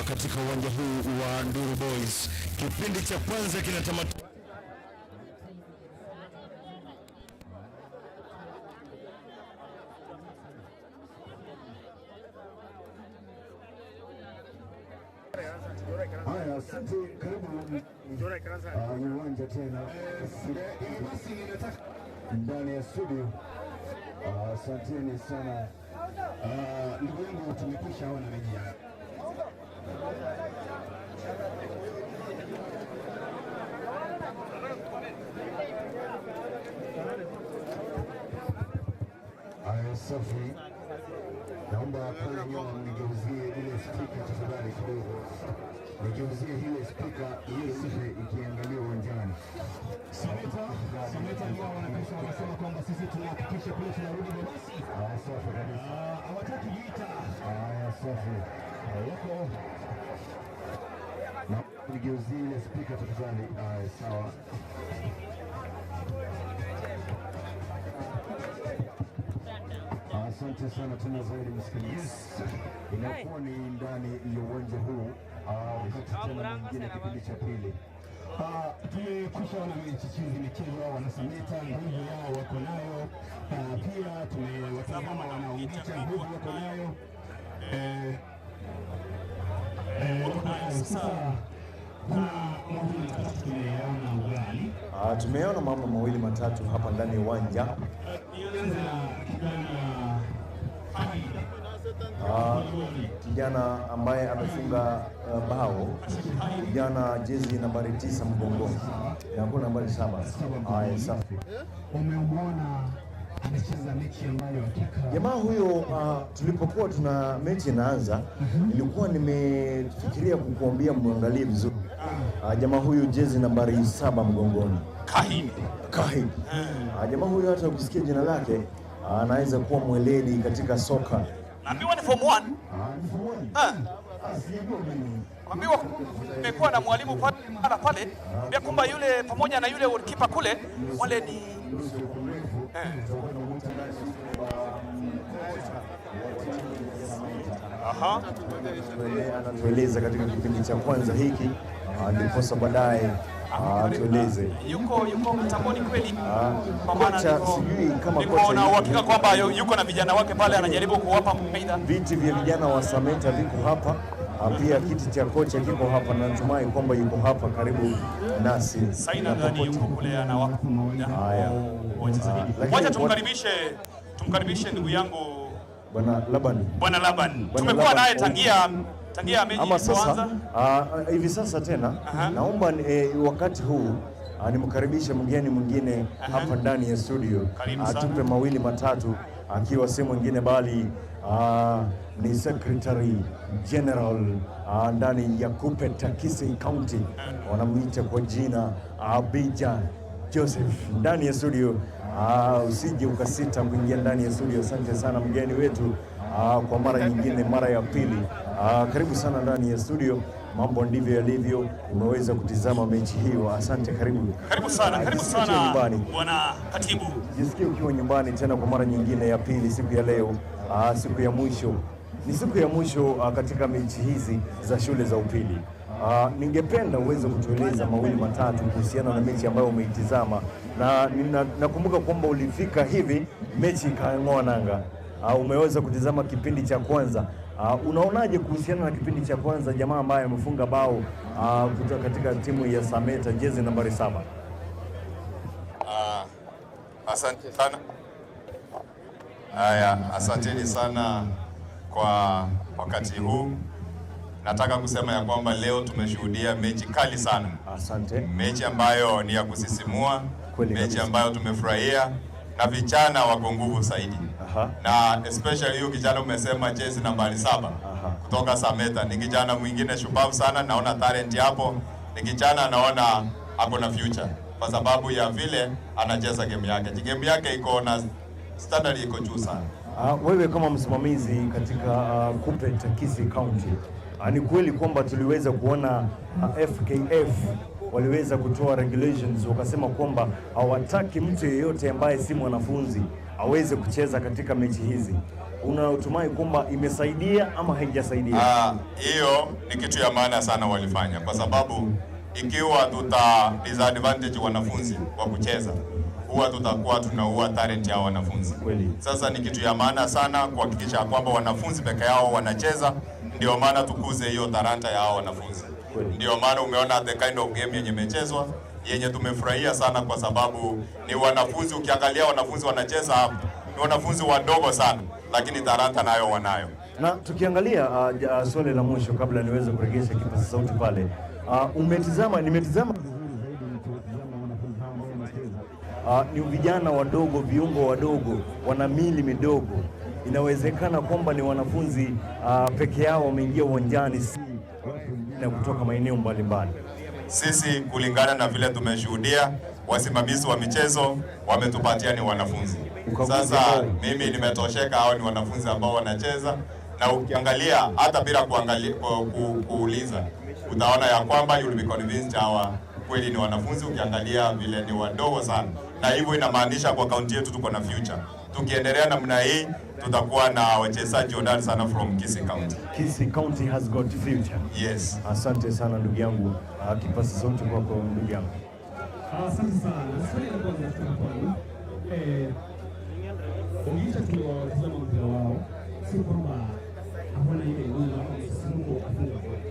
katika uwanja huu wa Nduru Boys. Kipindi cha kwanza kinatamatika. Haya, asante, karibu uwanja tena ndani ya studio. Asanteni sana Ndugu yangu, tumekwisha ona mechi ya Haya, safi. Naomba pale nyuma mnigeuzie ile spika tafadhali kidogo, nigeuzie ile spika isije ikiangalia uwanjani. Sameta. Sameta ndio wanapesa, wanasema kwamba sisi tunahakikisha kule tunarudi basi. Haya, safi kabisa. Hawataki vita. Haya, safi. Wako Na nigeuzie ile spika tafadhali. Haya, sawa. Asante sana tena zaidi msikilizaji. Inakuwa ni ndani ya uwanja huu wakati tena mwingine kipindi cha pili. Tumekwisha ona mechi hizi zimechezwa, wanasameta nguvu yao wako nayo. Pia tumewatazama wanaongicha nguvu wako nayo. Wako nayo. Sasa kuna mawili matatu tumeyaona ugali. Tumeona mambo mawili matatu hapa ndani ya uwanja. Nianze na kijana Aida. Kijana ambaye amefunga bao, kijana jezi nambari 9 mgongoni, inakuwa nambari 7. Haya, safi. Umemwona amecheza mechi ambayo hakika Jamaa huyo tulipokuwa tuna mechi inaanza, nilikuwa nimefikiria kukuambia mwangalie vizuri. Jamaa huyu jezi nambari 7 mgongoni, Kahini. Kahini. Jamaa huyu hata ukisikia jina lake anaweza kuwa mweledi katika soka. Naambiwa ni form 1. Ah. Naambiwa kumekuwa na mwalimu pale pale, ambia kwamba yule pamoja na yule goalkeeper kule wale ni Aha. Anatueleza katika kipindi cha kwanza hiki, ndiposa baadaye atueleze. Yuko mtamboni kweli. Kwa maana Kocha niko- sijui kama niko kocha na yuko. uhakika kwamba yuko na vijana wake pale anajaribu kuwapa mawaidha. Viti vya vijana wa Sameta viko hapa, pia kiti cha kocha kiko hapa, na natumai kwamba yuko hapa karibu nasi. Saina nadhani yuko kule anawapa Haya. wachezaji. Lakini Wacha tumkaribishe ndugu yangu Bwana Laban. Bwana Laban. Bwana Tumekuwa Laban. naye tangia mechi Ama sasa ilipoanza. hivi sasa tena naomba wakati huu nimkaribishe mgeni mwingine hapa ndani ya studio Karibu sana. atupe mawili matatu. akiwa si mwingine bali ni Secretary General ndani ya KUPPET Kisii County, wanamwita kwa jina Abija Joseph ndani ya studio. Usije ukasita kuingia ndani ya studio. Asante sana mgeni wetu kwa mara nyingine, mara ya pili. Karibu sana ndani ya studio. Mambo ndivyo yalivyo, umeweza kutizama mechi hiyo. Asante, karibu. Karibu sana, karibu Jisikie sana nyumbani. Bwana Katibu. Jisikie ukiwa nyumbani tena kwa mara nyingine ya pili siku ya leo, siku ya mwisho ni siku ya mwisho katika mechi hizi za shule za upili. Ningependa uweze kutueleza mawili matatu kuhusiana na mechi ambayo umeitizama, na nakumbuka kwamba ulifika hivi mechi ikang'oa nanga. Umeweza kutizama kipindi cha kwanza. Unaonaje kuhusiana na kipindi cha kwanza, jamaa ambaye amefunga bao kutoka katika timu ya Sameta jezi nambari 7? Asante sana. Haya, asanteni sana kwa wakati huu. Nataka kusema ya kwamba leo tumeshuhudia mechi kali sana, Asante. Mechi ambayo ni ya kusisimua, Kweli mechi kabisa. Ambayo tumefurahia na vijana wako nguvu zaidi. Na especially huyu kijana umesema jezi nambari 7 kutoka Sameta ni kijana mwingine shupavu sana, naona talent hapo. Ni kijana naona ako na future kwa sababu ya vile anacheza game yake. Game yake iko na standard iko juu sana. Wewe kama msimamizi katika KUPPET Kisii County, ni kweli kwamba tuliweza kuona FKF waliweza kutoa regulations wakasema kwamba hawataki mtu yeyote ambaye si mwanafunzi aweze kucheza katika mechi hizi. Unatumai kwamba imesaidia ama haijasaidia? Hiyo ni kitu ya maana sana walifanya, kwa sababu ikiwa tuta disadvantage wanafunzi wa kucheza, huwa tutakuwa tunaua talent ya wanafunzi. Kweli. Sasa ni kitu ya maana sana kuhakikisha kwamba wanafunzi peke yao wanacheza, ndio maana tukuze hiyo talanta ya hao wanafunzi. Kweli. Ndio maana umeona the kind of game yenye imechezwa yenye tumefurahia sana, kwa sababu ni wanafunzi. Ukiangalia wanafunzi wanacheza hapa ni wanafunzi wadogo sana, lakini talanta nayo wanayo. Na tukiangalia swali la mwisho kabla niweze kuregesha kipaza sauti pale, nimetizama vizuri zaidi nikiwatizama wanafunzi hao ambao wanacheza. Ni vijana wadogo, viungo wadogo, wana mili midogo. Inawezekana kwamba ni wanafunzi peke yao wameingia uwanjani, si watu wengine kutoka maeneo mbalimbali. Sisi kulingana na vile tumeshuhudia, wasimamizi wa michezo wametupatia ni wanafunzi. Ukaguzi Sasa ambao- mimi nimetosheka, hao ni wanafunzi ambao wanacheza, na ukiangalia hata bila kuangalia, kuuliza utaona ya kwamba you will be convinced hawa kweli ni wanafunzi, ukiangalia vile ni wadogo sana, na hivyo inamaanisha kwa kaunti yetu tuko na future. Tukiendelea namna hii tutakuwa na wachezaji hodari sana from Kisii County. Kisii County has got future. Yes. Asante sana ndugu yangu. Kipaza sauti kwako ndugu yangu. Asante sana. Swali la kwanza kutoka kwangu. Ukiisha tuliwatazama mpira wao, sio kwamba hawana ile nguvu au msisimko wa kufunga goli.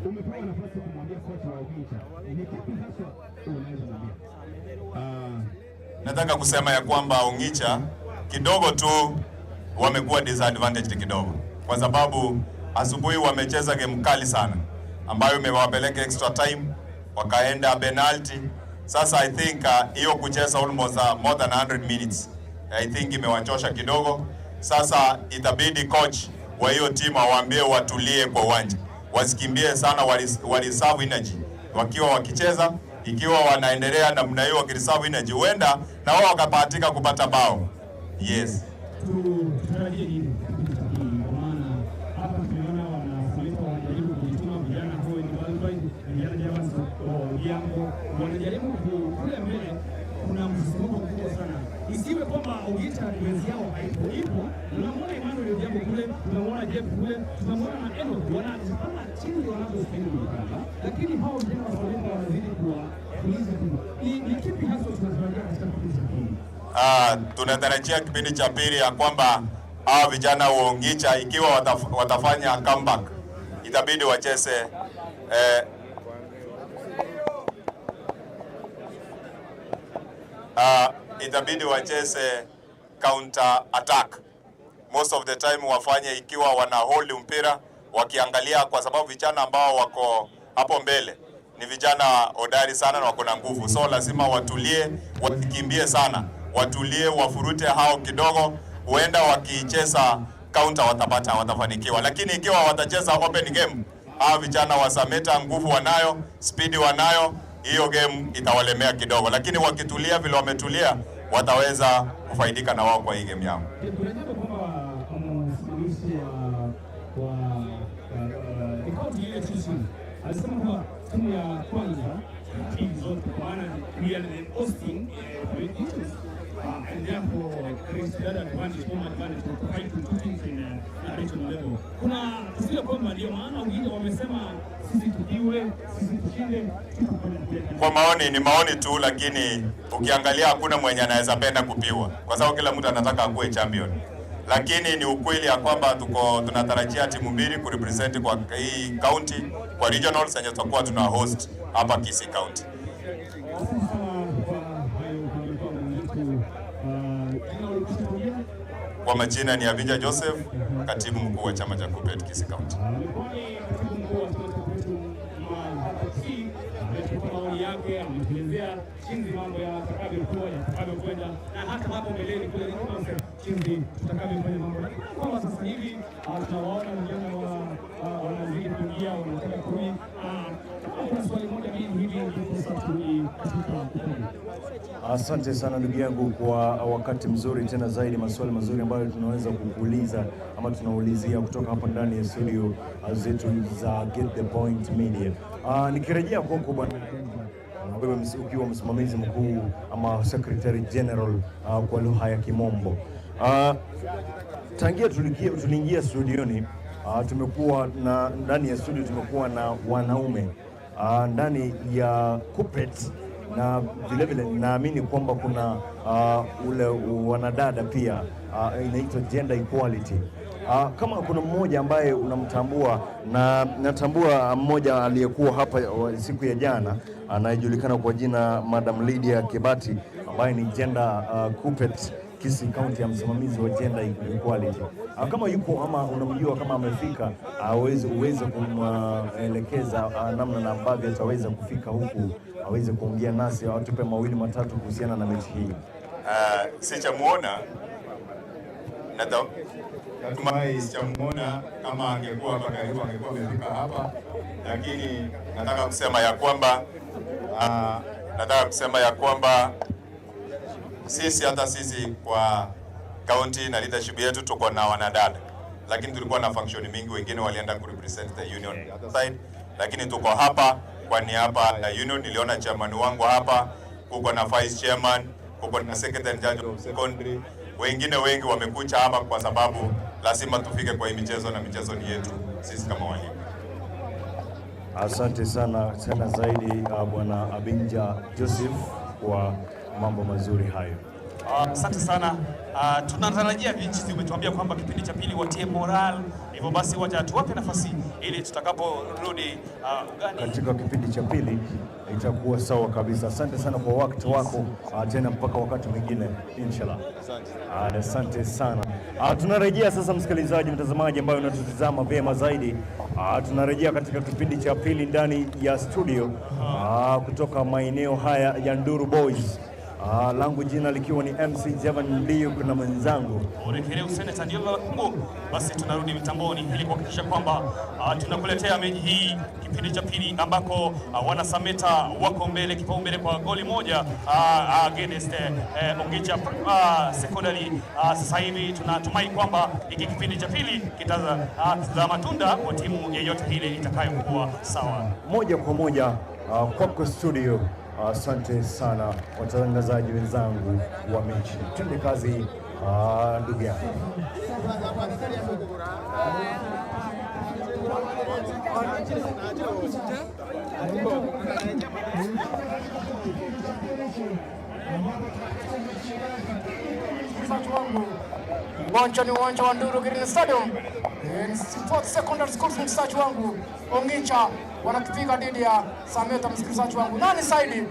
Umepewa nafasi ya kumwambia kocha wa Ugincha, ni kipi haswa unaweza mwambia? Nataka kusema ya kwamba Ongicha kidogo tu wamekuwa disadvantaged kidogo, kwa sababu asubuhi wamecheza game kali sana ambayo imewapeleka extra time, wakaenda penalty. Sasa I think hiyo kucheza almost more than 100 minutes I think imewachosha kidogo. Sasa itabidi coach wa hiyo timu awaambie watulie kwa uwanja, wasikimbie sana, wa reserve energy wakiwa wakicheza. Ikiwa wanaendelea namna hiyo wakireserve energy, huenda na wao wakabahatika kupata bao. Yes. Tutarajie nini kipindi cha pili? Kwa maana hapa tumeona wanasameta wanajaribu kujituma, vijana hao ni Balbai, vijana Javans Odhiambo wanajaribu kule mbele, kuna msisimko mkubwa sana. Isiwe kwamba Ogicha defense yao haipo, ipo. Tunamwona Emmanuel Odhiambo kule, tunamwona Jeff kule, tunamwona na Enoch, wanajipanga chini wanavyostahili kujipanga, lakini hao vijana wa Sameta wanazidi kuwatuliza tu. Ni kipi hasa tunatarajia katika kipindi cha pili? Tunatarajia kipindi cha pili ya kwamba hawa vijana wa Ongicha ikiwa watafanya comeback itabidi wacheze itabidi wacheze counter attack most of the time, wafanye ikiwa wana hold mpira wakiangalia, kwa sababu vijana ambao wako hapo mbele ni vijana hodari sana na wako na nguvu, so lazima watulie, wasikimbie sana. Watulie, wafurute hao kidogo, huenda wakicheza counter watapata, watafanikiwa. Lakini ikiwa watacheza open game, hawa vijana wa Sameta nguvu wanayo, spidi wanayo, hiyo game itawalemea kidogo, lakini wakitulia vile wametulia, wataweza kufaidika na wao kwa hii game yao. Kuna jambo kwamba msimamizi wa kaunti ile TC alisema kwamba timu ya kwanza, timu zote, kwa maana we are the hosting and therefore there is that advantage, home advantage to fight with two teams in regional level. Kuna taswira kwamba ndio maana wengine wamesema sisi tupiwe, sisi tushinde, tutakwenda kule. Kwa maoni ni maoni tu, lakini ukiangalia hakuna mwenye anaweza penda kupiwa, kwa sababu kila mtu anataka akuwe champion. Lakini ni ukweli ya kwamba tuko tunatarajia timu mbili kurepresent kwa hii county kwa regionals yenye tutakuwa tuna host hapa Kisii County. Asante sana kwa hayo, amekuwa mwenzetu jina ulikwisha kuongea. Kwa majina ni Avija Joseph, katibu mkuu wa chama cha KUPPET Kisii County. Amekuwa ni katibu mkuu wa chama cha KUPPET hapa Kisii, ametupa maoni yake, ametuelezea jinsi mambo yatakavyokuwa, yatakavyokwenda na hata hapo mbeleni kule regionals jinsi tutakavyofanya mambo. Lakini kwamba sasa hivi tunawaona vijana wanazidi kuingia, wanataka kurudi. Kama kuna swali moja mbili hivi, ndiposa turudi katika ukumbi. Asante sana ndugu yangu kwa wakati mzuri tena zaidi, maswali mazuri ambayo tunaweza kukuuliza ama tunaulizia kutoka hapa ndani ya studio zetu za Get the Point Media. Nikirejea kwako bwana, wewe ukiwa msimamizi mkuu ama secretary general kwa lugha ya Kimombo. Tangia tuliingia studioni, tumekuwa na ndani ya studio tumekuwa na wanaume ndani ya KUPPET na vilevile naamini kwamba kuna ule wanadada pia, inaitwa gender equality. Kama kuna mmoja ambaye unamtambua, na natambua mmoja aliyekuwa hapa siku ya jana anayejulikana kwa jina Madam Lydia Kebati ambaye ni gender KUPPET Kisii County ya msimamizi wa gender equality. Kama yuko ama unamjua kama amefika, aweze uweze kumwelekeza namna na ambavyo ataweza kufika huku aweze kuongea nasi, atupe mawili matatu kuhusiana na mechi hii. Sijamuona, natumai sijamuona. Kama angekuwa hapa karibu angekuwa amefika hapa, lakini nataka kusema ya kwamba sisi, hata sisi kwa county na leadership yetu tuko na wanadada, lakini tulikuwa na function mingi, wengine walienda kurepresent the union the other side, lakini tuko hapa kwa niaba ya union. Niliona chairman wangu hapa, kuko na vice chairman, kuko na secretary judge of secondary, wengine wengi wamekuja hapa kwa sababu lazima tufike kwa hii michezo na michezo ni yetu sisi kama walimu. Asante sana tena zaidi, Bwana Abinja Joseph kwa mambo mazuri hayo. Asante sana. Tunatarajia Vinci umetuambia kwamba kipindi cha pili watie moral, hivyo basi wacha tuwape nafasi ili tutakaporudi ugani. Katika kipindi cha pili itakuwa sawa kabisa. Asante sana kwa wakati wako, tena mpaka wakati mwingine inshallah. Asante sana. Tunarejea sasa, msikilizaji, mtazamaji ambaye unatutazama vyema zaidi, tunarejea katika kipindi cha pili ndani ya studio kutoka maeneo haya ya Nduru Boys. Langu jina likiwa ni MC Javan Ndio, kuna mwenzangu Urekereu Seneta ndio Mungu. Basi tunarudi mitamboni ili kuhakikisha kwamba tunakuletea mechi hii kipindi cha pili ambako wanasameta wako mbele kipaumbele kwa goli moja against Ongicha Secondary. Sasa hivi tunatumai kwamba hiki kipindi cha pili kitazaa matunda kwa timu yeyote ile itakayokuwa sawa. Moja kwa moja kwako studio. Asante sana watangazaji wenzangu wa mechi, twende kazi, ndugu yangu. Uwanja ni uwanja wa Nduru Green Stadium. Sports Secondary School, msikilizaji wangu, Ongicha wanakipiga dhidi ya Sameta. Msikilizaji wangu, nani saidi?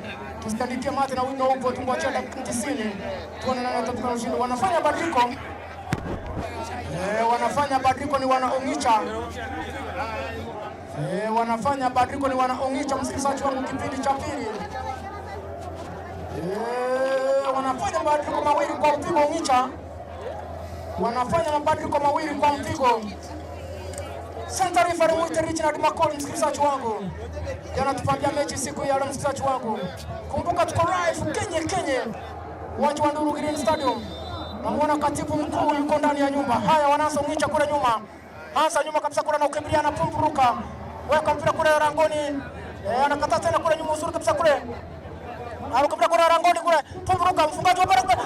Tusiandikie mate na wino upo, tumwachie dakika 90 tuone nani atatoka ushindi. Wanafanya badiliko, wanafanya badiliko ni wana Ongicha. Wanafanya badiliko ni wana Ongicha, msikilizaji wangu, kipindi cha pili. Wanafanya mabadiliko mawili kwa mpigo Ong'icha, wanafanya mabadiliko mawili kwa mpigo. Center referee mwite Richard Makoli, msikilizaji wangu, yanatupambia mechi siku ya leo, msikilizaji wangu. Kumbuka tuko live Kenye Kenye, uwanja wa Nduru Green Stadium. Namuona katibu mkuu yuko ndani ya nyumba. Haya, wanaanza Ong'icha kule nyuma, anza nyuma kabisa kule na ukimbilia na pumburuka, weka mpira kule langoni. Anakataa tena kule nyuma, uzuri kabisa kule, anakimbilia kule langoni kule, pumburuka, mfungaji wa bara kule.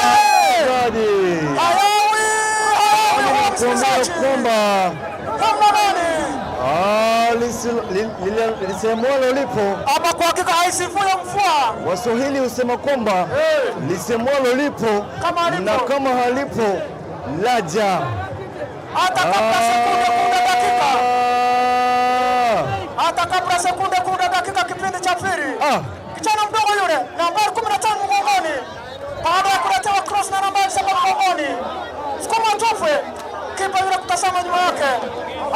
Msikilizaji, Hayawi, kuambia kwamba lisemwalo lipo. Ama kwa hakika haisifuye mvua. Waswahili husema kwamba lisemwalo lipo Kama halipo. Na kama halipo laja. Hata kabla sekunde kuna dakika, Ah! hata kabla sekunde kuna dakika, kipindi cha pili. Ah! Kijana mdogo yule nambari 15 mgongoni, baada ya kuletewa cross na nambari 7 mgongoni, sukuma tufe, kipa yule kutazama nyuma yake,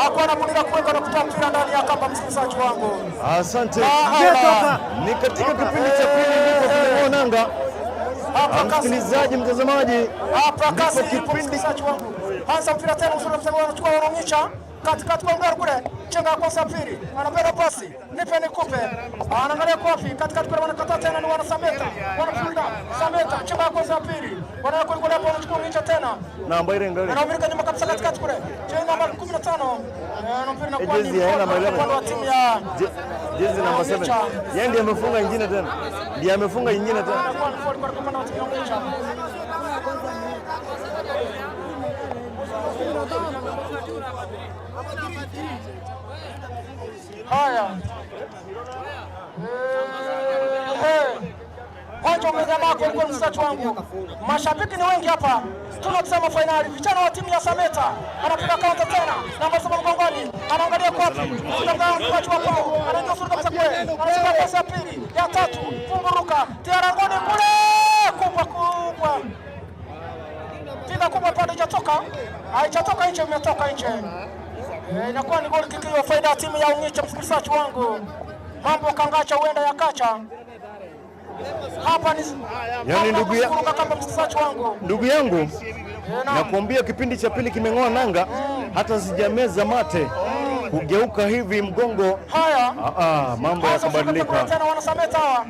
hakuwa na budi la kuweka na kutoa mpira ndani ya kamba. Msikilizaji wangu, Asante. Ah, Ni katika kipindi cha pili ndipo kimeng'oa nanga. Hapa kasi, Msikilizaji, mtazamaji, hapa kasi ndipo ipo, kipindi msikilizaji wangu. Anza mpira tena uzuri, msema anachukua Ong'icha katikati kwa Ngara kule, chenga ya kwanza ya pili, anapenda pasi, nipe nikupe, anaangalia kofi katikati kule, wanakataa tena, ni wana Sameta, wanafunga Sameta, chenga ya kwanza ya pili, wanaweka kule hapo, wanachukua Ong'icha tena namba ile ngali. anaumilika nyuma kabisa katikati kule, chenga namba 15, na mpira inakuwa ni Jezi ya namba 11. upande wa timu ya Jezi namba 7. Yeye ndiye amefunga ingine tena. Ndiye amefunga ingine tena. inakuwa ni foul kwa upande wa timu ya Ong'icha. Haya, Kwanza umejamaa kwa kwa msachi wangu. Mashabiki ni wengi hapa. Tunatazama fainali. Vijana wa timu ya Sameta anapiga kaunta tena. Namba 7 mgongoni. Anaangalia kwapi. Kutoka mkachi wa kwao. Anaingia sura kabisa kule. Anachukua pasi ya pili, ya tatu. Fumburuka. Tiarangoni kule. Kubwa kubwa. Piga kubwa pale haijatoka. Haijatoka nje, imetoka nje. Inakuwa ni goli kick hiyo, faida ya timu ya Ong'icha, msikilizaji wangu. Mambo kangacha huenda yakacha. Hapa ni Yaani ndugu ya- kuruka kamba, msikilizaji wangu. Ndugu yangu, Naam. nakuambia kipindi cha pili kimeng'oa nanga, hata sijameza mate kugeuka hivi mgongo. Haya. Ah, ah, mambo Sasa yakabadilika. tena wana Sameta hawa.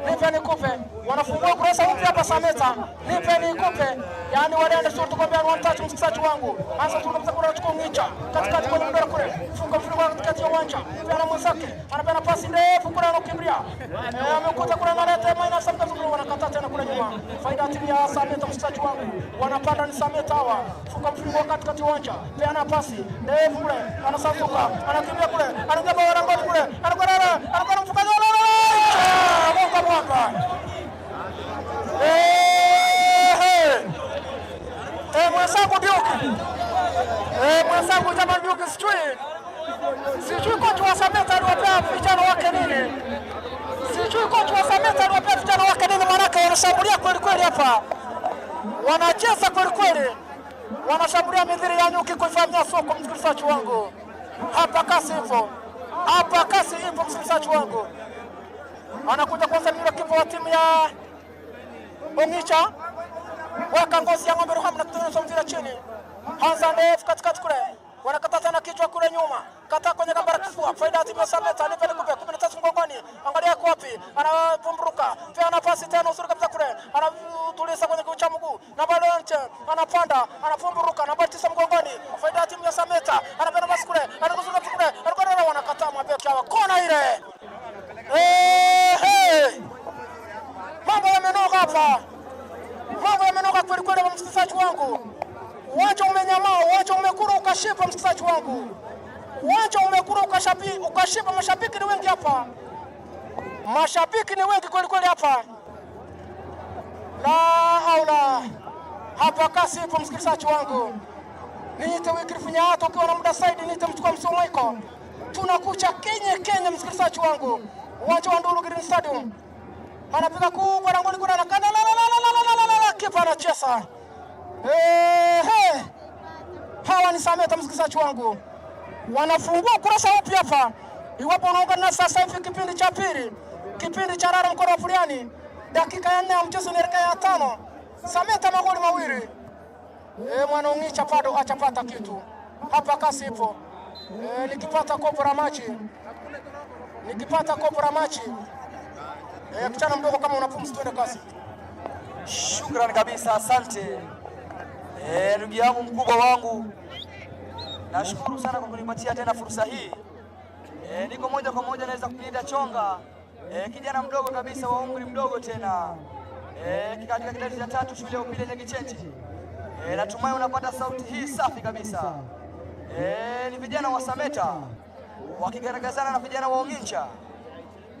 Nipe nikupe. Wanafungua kurasa upya hapa Sameta. Nipe nikupe. Yaani walienda short tukwambia one touch, msikilizaji wangu. Anza tu kabisa kule anachukua Ong'icha. Katikati kwenye mdora kule. Funga mfungo katikati ya uwanja. Pia na mwenzake. Anapeana pasi ndefu kule anakimbilia. Amekuta kule analeta minus sometimes kule wanakataa tena kule nyuma. Faida ya timu ya Sameta, msikilizaji wangu. Wanapanda ni Sameta hawa. Funga mfungo katikati ya uwanja. Peana pasi ndefu kule. Anasanduka. Anakimbia kule. Anaingia langoni kule. Anakwenda anakwenda mfungaji. Mungu mwamba. Mwenzangu Duke. Mwenzangu jamaa Duke, sijui. Sijui kocha wa Sameta aliwapea vijana wake nini. Sijui kocha wa Sameta aliwapea vijana wake nini, maanake wanashambulia kweli kweli hapa. Wanacheza kweli kweli. Wanashambulia mithili ya nyuki kuivamia soko, msikilizaji wangu. Hapa kasi ipo. Hapa kasi ipo, msikilizaji wangu. Anakuja kwanza ni yule kipa wa timu ya Ong'icha. Weka ngozi ya ng'ombe Ruhamu na kutengeneza mpira chini. Hanza ndefu katikati kule. Wanakata tena kichwa kule nyuma. Kata kwenye gamba la kifua. Faida ya timu ya Sameta. Nipe nikupe 13 mgongoni. Angalia kwa wapi. Anapumruka. Pia ana pasi tena uzuri kabisa kule. Anatuliza kwenye kichwa cha mguu. Namba 9 anapanda, anapumruka. Namba 9 mgongoni. Faida ya timu ya Sameta. Anapeana pasi kule. Anakuzuka kule. Anakwenda wanakataa mabeki hawa. Kona ile. Eh, mambo yamenoga hapa. Mambo yamenoga kweli kweli, msikilizaji wangu. Uwanja umenyamaa, uwanja umekura ukashiba, msikilizaji wangu. Uwanja umekura ukashiba, mashabiki ni wengi hapa. Mashabiki ni wengi kweli kweli hapa. La haula. Hapa kasi ipo, msikilizaji wangu. Niite Wycliffe Nyato, ukiwa na muda zaidi niite mchukua msomaiko. Tunakucha Kenya Kenya, msikilizaji wangu. Uwanja wa Nduru Green Stadium. Anapiga kubwa na ngoli kuna anakanda la la la la la la la la, kipa anacheza. Hawa ni Sameta, msikilizaji wangu, wanafungua ukurasa upya hapa. Iwapo unaungana sasa hivi kipindi cha pili, kipindi cha Rara mkono wa Buriani, dakika ya 4 ya mchezo inaelekea ya 5. Sameta magoli 2. Mwana Ong'icha bado hajapata kitu hapa, kasi ipo. Nikipata kopo la machi, nikipata kopo la machi. Kijana mdogo kama unapumzi, twende kasi. Shukrani kabisa, asante ndugu yangu mkubwa wangu, nashukuru sana kwa kunipatia tena fursa hii. Niko moja kwa moja naweza kulinda Chonga, kijana mdogo kabisa wa umri mdogo tena, katika kidato cha 3 shule ya upili ya Nyakichenji. Natumai unapata sauti hii safi kabisa. Ni vijana wa Sameta wakigaragazana na vijana wa Ong'incha,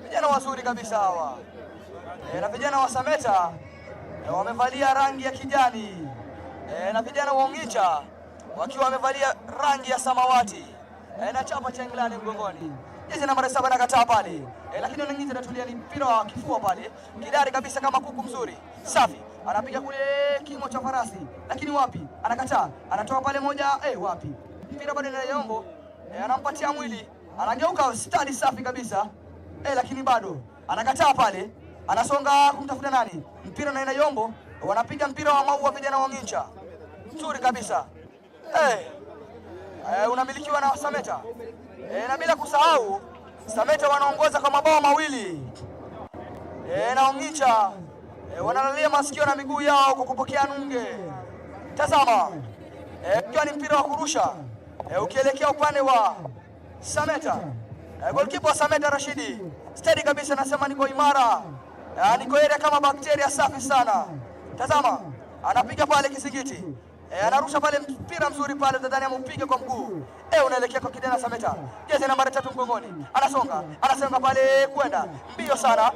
vijana wazuri kabisa hawa. Na vijana wa Sameta wamevalia rangi ya kijani, na vijana wa Ong'incha wakiwa wamevalia rangi ya samawati, na chapa cha England mgongoni. Jezi nambari 7 anakataa pale, lakini Ong'incha anatulia, ni mpira wa kifua pale, kidari kabisa kama kuku mzuri safi, anapiga kule kimo cha farasi, lakini wapi, anakataa, anatoa pale moja, wapi, mpira bado ni Yombo, anampatia mwili, anageuka stadi safi kabisa, lakini bado anakataa pale, anasonga kumtafuta nani, mpira unaenda Yombo, wanapiga mpira wa maua vijana wa Ong'incha, nzuri kabisa. Unamilikiwa na Sameta. Na bila kusahau Sameta wanaongoza kwa mabao 2. Na Ong'incha wanalalia masikio na miguu yao kwa kupokea nunge. Tazama, ikiwa ni mpira wa kurusha, ukielekea upande wa Sameta. Goalkeeper wa Sameta Rashidi steady kabisa, anasema niko imara, niko area kama bakteria, safi sana. Tazama, anapiga pale kizingiti, anarusha pale mpira mzuri pale, Tanzania amupiga kwa mguu, unaelekea kwa kijana Sameta, jezi nambari 3 mgongoni, anasonga, anasonga pale kwenda mbio sana.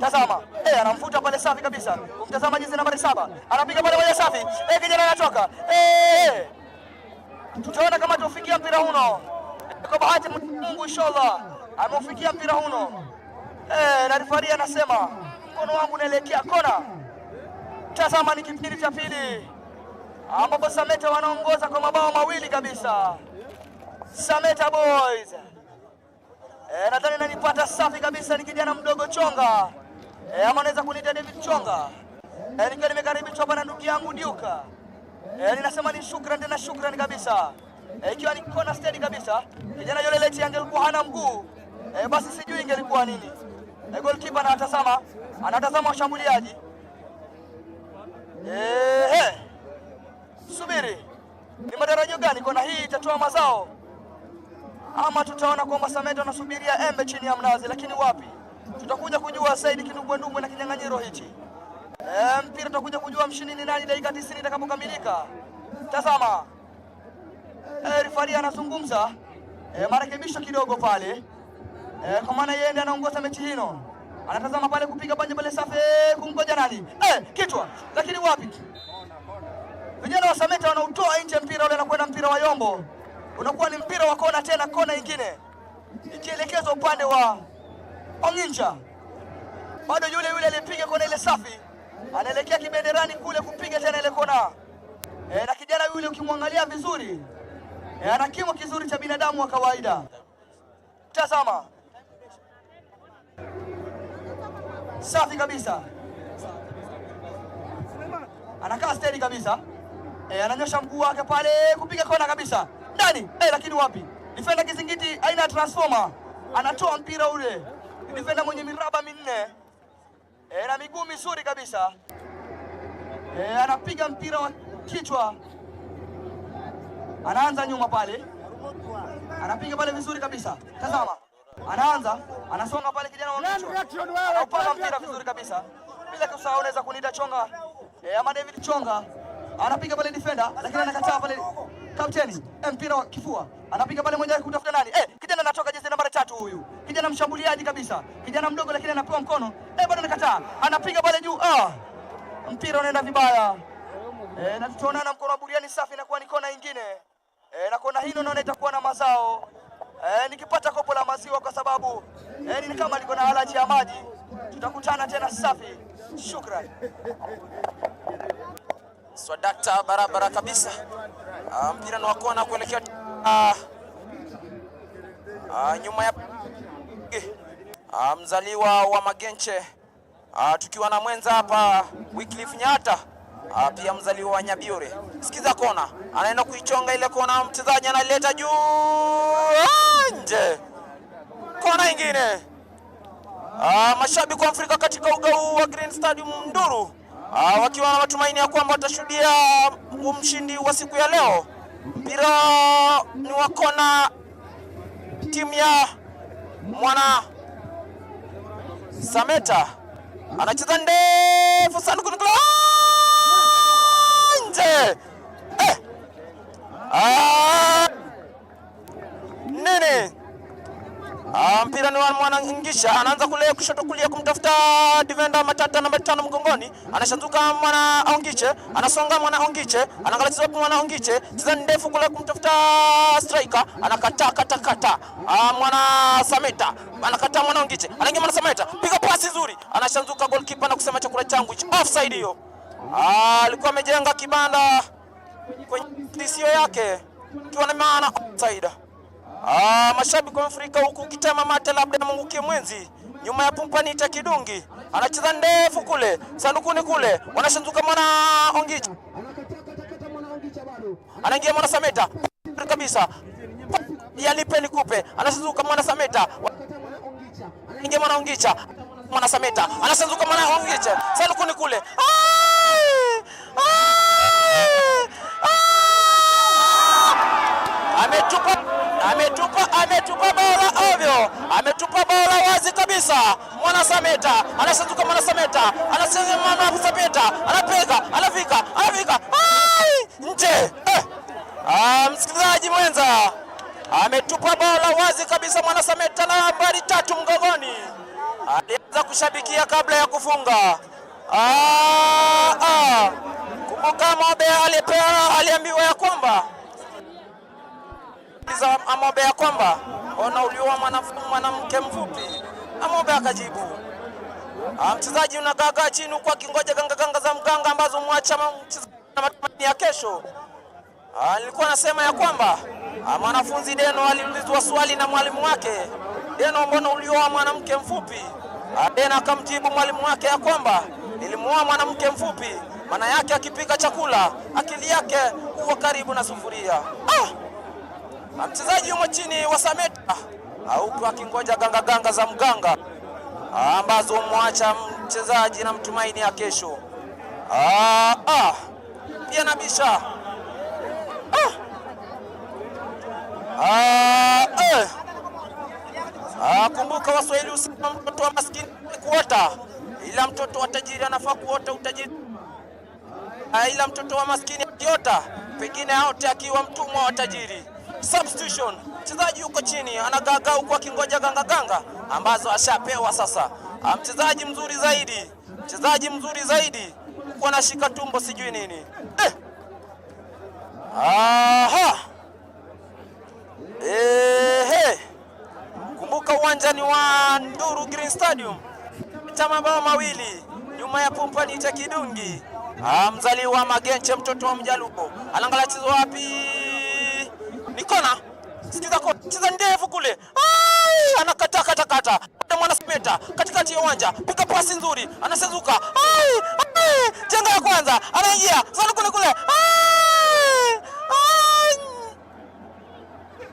Tazama, anamvuta pale safi kabisa, kumtazama jezi nambari 7, anapiga pale moja safi, kijana anatoka. Tutaona kama tufikia mpira huno. Kwa bahati Mungu inshallah ameufikia mpira huno. Na refaria anasema mkono wangu unaelekea kona. Tazama, ni kipindi cha pili ambapo Sameta wanaongoza kwa mabao 2 kabisa. Sameta Boys. Nadhani nanipata safi kabisa, ni kijana mdogo Chonga. Ama anaweza kuniita David Chonga. Nikiwa nimekaribishwa hapa na ndugu yangu Duka. Ninasema ni shukrani tena shukrani kabisa. Ikiwa ni kona steady kabisa, kijana yule leti angelikuwa hana mguu, basi sijui ingelikuwa nini. Goalkeeper anatazama, anatazama washambuliaji. Subiri, ni matarajio gani kona hii itatoa mazao ama tutaona kwamba Sameta anasubiria embe chini ya mnazi? Lakini wapi, tutakuja kujua zaidi kindumbwendumbwe na kinyang'anyiro hichi. Mpira tutakuja kujua mshindi ni nani dakika 90 itakapokamilika. Tazama, refari anazungumza, marekebisho kidogo pale, kwa maana yeye ndiye anaongoza mechi hino. Anatazama pale kupiga panje pale safi, kumgoja nani? Kichwa, lakini wapi, vijana wa Sameta wanautoa nje mpira ule, anakwenda mpira wa Yombo, unakuwa ni mpira wa kona tena, kona nyingine ikielekezwa upande wa Ong'incha. Bado yule yule aliyepiga kona ile safi anaelekea kibenderani kule kupiga tena ile kona. Na kijana yule ukimwangalia vizuri, ana kimo kizuri cha binadamu wa kawaida. Tazama, safi kabisa, anakaa steady kabisa, ananyosha mguu wake pale kupiga kona kabisa ndani, lakini wapi, defender kizingiti aina ya transformer anatoa mpira ule. Defender mwenye miraba 4, na miguu mizuri kabisa, anapiga mpira wa kichwa, anaanza nyuma pale, anapiga pale vizuri kabisa. Tazama, anaanza, anasonga pale kijana wa kichwa, anaupanga mpira vizuri kabisa, bila kusahau unaweza kuniita Chonga, ama David Chonga. Anapiga pale defender, lakini anakataa pale kapteni, mpira wa kifua, anapiga pale mmoja kutafuta nani? Kijana anatoka jezi nambari 3 huyu. Kijana mshambuliaji kabisa. Kijana mdogo lakini anapewa mkono. Bado anakataa. Anapiga pale juu. Mpira unaenda vibaya. Na tutaonana mkono wa buriani safi, inakuwa ni kona nyingine. Na kona hino naona itakuwa na mazao. Nikipata kopo la maziwa kwa sababu ni kama niko na alaji ya maji. Tutakutana tena safi. Shukrani. Swadakta barabara kabisa. Mpira ni wa kona kuelekea nyuma ya mzaliwa wa Magenche, tukiwa na mwenza hapa Wycliffe Nyata, pia mzaliwa wa Nyabiore. Sikiza kona, anaenda kuichonga ile kona, mchezaji analeta juu nje, kona ingine. Mashabiki wa Afrika katika uga huu wa Green Stadium Nduru, wakiwa na matumaini ya kwamba watashuhudia mshindi wa siku ya leo. Mpira ni wa kona, timu ya Mwana Sameta anacheza ndefu sana nje. Nini? Mpira ni wa Mwanangisha, anaanza kule kushoto kulia kumtafuta defender Matata namba 5 mgongoni, anashanzuka Mwana Ongiche, anasonga Mwana Ongiche, anaangalia cheza Mwana Ongiche, cheza ndefu kule kumtafuta striker, anakataa kata kata. Mwana Sameta anakataa Mwana Ongiche, anaingia Mwana Sameta, piga pasi nzuri, anashanzuka goalkeeper na kusema chakula changu hichi, offside hiyo. Alikuwa amejenga kibanda kwenye tisio yake, ikiwa na maana offside. Mashabiki wa Afrika huku ukitema mate labda mungukie mwenzi. Nyuma ya pumpa ni Kidungi. Anacheza ndefu kule, sandukuni kule, wanashanzuka Mwana Ongicha. Anaingia Mwana Sameta kabisa. Yalipe nikupe. Anashanzuka Mwana Sameta. Anaingia Mwana Ongicha. Mwana Sameta. Anashanzuka Mwana Ongicha. Sandukuni kule. Ai! Ai! Ametupa bola ovyo, ametupa bola wazi kabisa. Mwana Sameta anashanzuka, Mwana Sameta anasema, Mwana Sameta anapiga, anafika, anafika nje. Msikilizaji mwenza, ametupa bola wazi kabisa Mwana Sameta na nambari 3 mgongoni. Alianza kushabikia kabla ya kufunga. Kumbuka Mobe alipewa, aliambiwa ya kwamba Amobe ya kwamba ona ulioa mwanamke mfupi. Amobe akajibu. Mchezaji unagaga chini huku akingoja ganga ganga za mganga ambazo mwacha mchezaji na matumaini ya kesho. Nilikuwa nasema ya kwamba mwanafunzi Deno aliulizwa swali na mwalimu wake, Deno, mbona ulioa mwanamke mfupi? Deno akamjibu mwalimu wake ya kwamba nilimuoa mwanamke mfupi, maana yake akipika chakula akili yake huwa karibu na sufuria. Mchezaji yumo chini wa Sameta huku akingoja ganga ganga za mganga ambazo mwacha mchezaji na mtumaini ya kesho. Pia nabisha. Kumbuka Waswahili husema mtoto wa maskini kuota, ila mtoto wa tajiri anafaa kuota utajiri. Ila mtoto wa maskini akiota pengine aote akiwa mtumwa wa tajiri. Substitution, mchezaji yuko chini anagaga huku akingoja ganga ganga ambazo ashapewa sasa. Mchezaji mzuri zaidi, mchezaji mzuri zaidi huku anashika tumbo sijui nini. Aha. Ehe. Kumbuka uwanja ni wa Nduru Green Stadium. Cha mabao mawili nyuma ya pumpa ni cha Kidungi. Mzaliwa Magenche, mtoto wa Mjaluo. Anaangalia chezo wapi? Ni kona. Sikiza kona. Cheza ndefu kule. Ai, anakata kata kata. Mwana Sameta katikati ya uwanja. Piga pasi nzuri. Anasezuka. Ai, ai, jenga ya kwanza. Anaingia. Sana kule kule. Ai! Ai!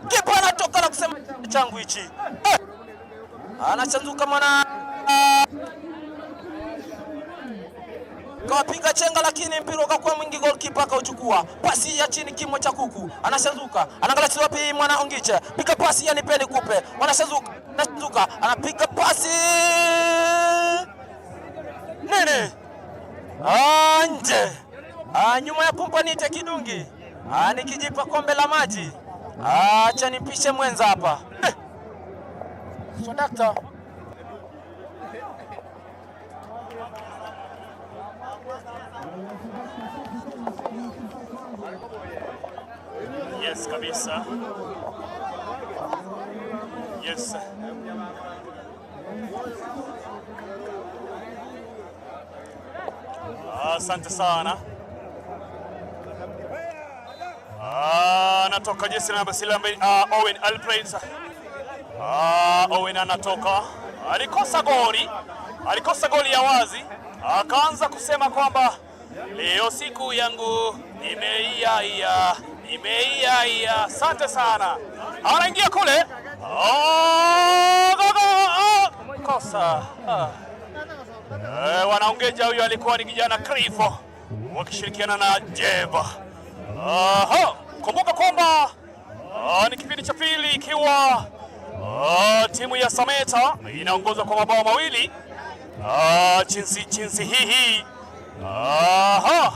Kipa anatoka na kusema changu hichi. Anachanzuka mwana kawapiga chenga, lakini mpira ukakuwa mwingi, goalkeeper akauchukua. Pasi ya chini kimo cha kuku, anashanzuka, anaangalia wapi Mwana Ongiche, piga pasi ya nipeni kupe, wanashanzuka, anashanzuka, anapiga pasi nini nje. Nyuma ya pumpa niite Kidungi, nikijipa kombe la maji. Acha nipishe mwenza hapa. So doctor. Yes, kabisa. Yes. Asante sana. Anatoka jezi namba Owen Alfred. Owen anatoka, alikosa goli, alikosa goli ya wazi, akaanza kusema kwamba leo siku yangu nimeiaia, nimeiaia. Asante sana, anaingia kule. Oh, go, go, oh, kosa. Wanaongeja huyo alikuwa ni kijana Cliff wakishirikiana na Jeba. Aha, kumbuka kwamba ni kipindi cha pili ikiwa timu ya Sameta inaongozwa kwa mabao 2. Chinsi hii. Aha.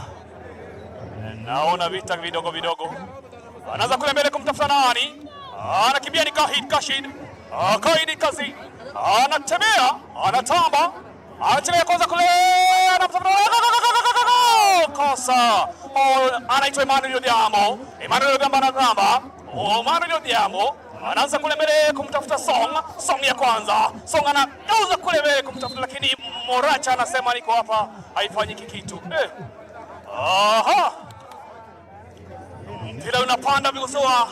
Naona vita vidogo vidogo. Anaanza kule mbele kumtafuta nani? Anakimbia ni Kahid Kashid. Kahid Kazi. Anatembea, anatamba. Anachelea kwanza kule, anamtafuta kosa. Anaitwa Emmanuel Odhiambo. Emmanuel Odhiambo anatamba. Emmanuel Odhiambo anaanza kule mbele kumtafuta Song. Song ya kwanza. Song anageuza kule mbele kumtafuta, lakini Moracha anasema niko hapa, haifanyiki kitu. Aha. Mpira unapanda vigusoa.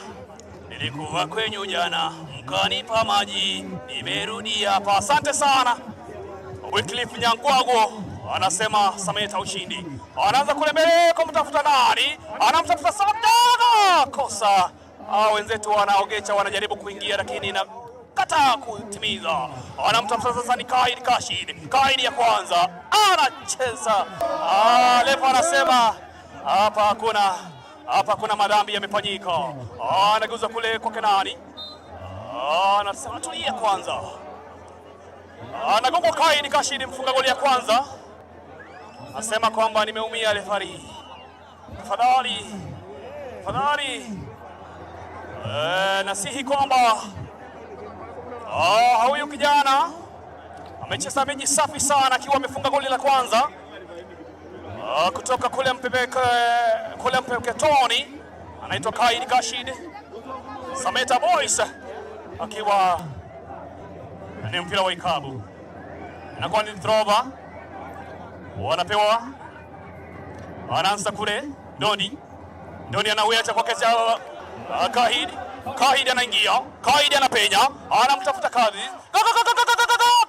Nilikuwa kwenyu jana mkanipa maji, nimerudi hapa. Asante sana. Wycliffe Nyangwago anasema Sameta ushindi. Anaanza kule mbele kumtafuta nani? Anamtafuta Sadaga. Kosa. Wenzetu wanaogecha wanajaribu kuingia lakini na kataa kutimiza. Anamtafuta sasa ni Kaid Kashid. Kaid ya kwanza anacheza. Lepa anasema hapa hakuna, hapa kuna madhambi yamefanyika. Anageuza kule kwa Kenani. Anasema tulia kwanza. Anagonga Kaid Kashid, mfunga goli ya kwanza. Anasema kwamba nimeumia refari. Tafadhali. Tafadhali. Nasihi kwamba huyu kijana amecheza mechi safi sana akiwa amefunga goli la kwanza kutoka kule kule Mpeketoni, anaitwa Kaid Kashid, Sameta Boys, akiwa ni mpira wa ikabu, inakuwa ni throw, wanapewa, anaanza kule Doni. Doni anauacha kwa kesi Kahid. Kahid anaingia, Kahid anapenya, anamtafuta Kazi.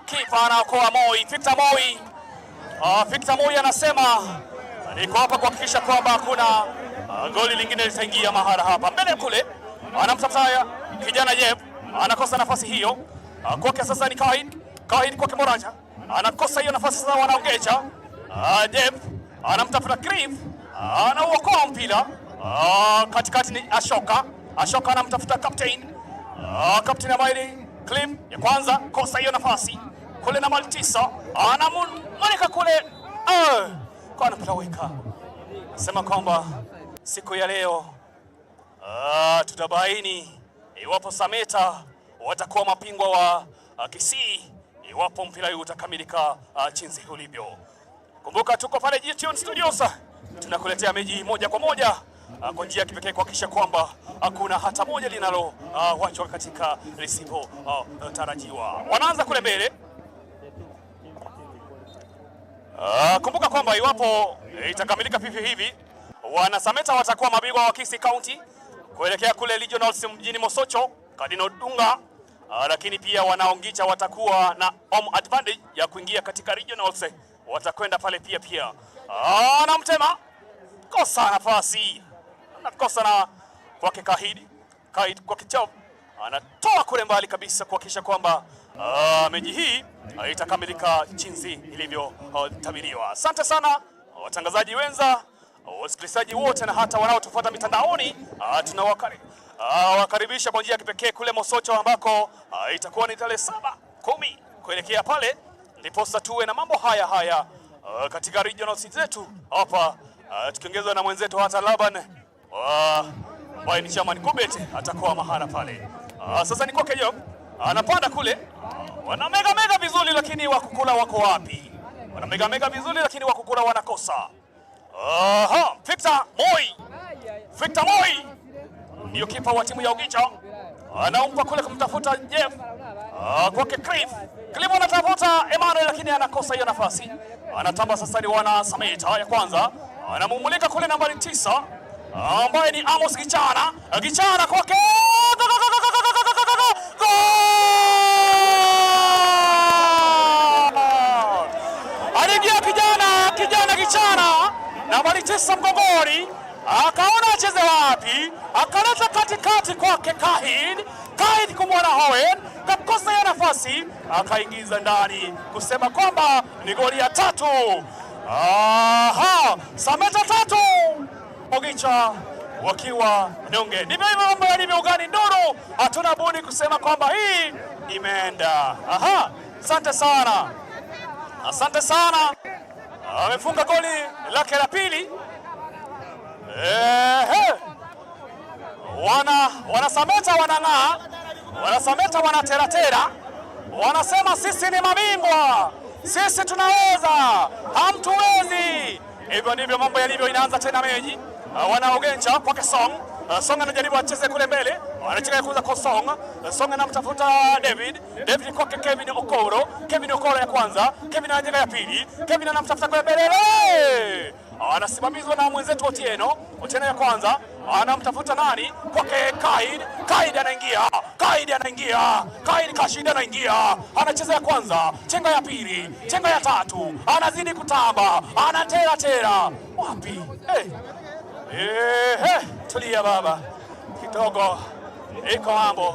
Kipa anaokoa Moi, Victor Moi. Victor Moi anasema niko hapa kuhakikisha kwamba hakuna goli lingine litaingia mahala hapa. Mbele kule anamtafuta kijana Jeff, anakosa nafasi hiyo. Kwake sasa ni Kahid. Kahid kwake Moraja. Anakosa hiyo nafasi sasa, wanaongecha. Jeff anamtafuta Cliff, anauokoa mpira. Katikati ni Ashoka. Ashoka anamtafuta captain. Captain ambaye ni Cliff ya kwanza, kosa hiyo nafasi. Kule nambari 9 anamulika kule. Kwa anapeleka. Nasema kwamba siku ya leo tutabaini iwapo Sameta watakuwa mapingwa wa Kisii iwapo mpira huu utakamilika jinsi ulivyo. Kumbuka tuko pale G-Tune Studios, tunakuletea mechi moja kwa moja kwa njia ya kipekee kuhakikisha kwamba hakuna hata moja linalo wachwa katika lisipo tarajiwa. Wanaanza kule mbele. Kumbuka kwamba iwapo itakamilika vivyo hivi, wana Sameta watakuwa mabingwa wa Kisii County kuelekea kule Regionals mjini Mosocho Kadino Dunga. Lakini pia wanaongicha watakuwa na home advantage ya kuingia katika regionals, watakwenda pale pia pia. Anamtema, kosa nafasi, anakosa na kwake Kahidi. Kahidi kwa kichwa anatoa kule mbali kabisa kuhakikisha kwamba mechi hii itakamilika jinsi ilivyotabiriwa. Asante sana watangazaji wenza, wasikilizaji wote na hata wanaotufuata mitandaoni. Tunawakaribisha kwa njia ya kipekee kule Mosocho ambako itakuwa ni tarehe 7, 10 kuelekea pale, ndiposa tuwe na mambo haya haya katika regional zetu hapa, tukiongezwa na mwenzetu hata Laban ambaye ni chairman Kubet atakuwa mahala pale. Sasa ni kwake Job, anapanda kule, wana mega mega vizuri, lakini wakukula wako wapi? Wana mega mega vizuri, lakini wakukula wanakosa. Aha, Victor Moi, Victor Moi ndio kipa wa timu ya Ogicha, anampa kule kumtafuta Jeff. Kwake Cliff. Cliff anatafuta Emmanuel lakini anakosa hiyo nafasi. Anatamba sasa ni wana Sameta ya kwanza. Anamumulika kule nambari 9. ambaye ni Amos Gichana. Gichana kwake Goal! Aliingia kijana Gichana nambari 9 mgongoni, akaona acheze wapi, akaleta katikati kwake Kahid. Kahid kumwona Howen, kakosa ya nafasi, akaingiza ndani kusema kwamba ni goli ya tatu. Aha, Sameta 3 Ogicha wakiwa nunge. Ndivyo hivyo mambo yalivyo ugani Nduru, hatuna budi kusema kwamba hii imeenda. Aha, asante sana, asante sana. Amefunga goli lake la pili. Ehe. Wanasameta wanang'aa, wanasameta wanateratera, wanasema sisi ni mabingwa, sisi tunaweza, hamtuwezi. Hivyo ndivyo mambo yalivyo. Inaanza tena mechi, wanaogenja kwake Song. Song anajaribu acheze kule mbele, anacheka kuza kwa Song. Song anamtafuta David, David kwake Kevin Okoro, Kevin Okoro ya kwanza, Kevin anajenga ya pili, Kevin anamtafuta kule mbele, anasimamizwa na mwenzetu Otieno. Otieno ya kwanza anamtafuta nani? Kwake Kaid. Kaid anaingia, Kaid anaingia, Kaid Kashid anaingia, anacheza ya kwanza, chenga ya pili, chenga ya tatu, anazidi kutamba, anatera tera wapi? Hey. Tulia baba kidogo, iko mambo.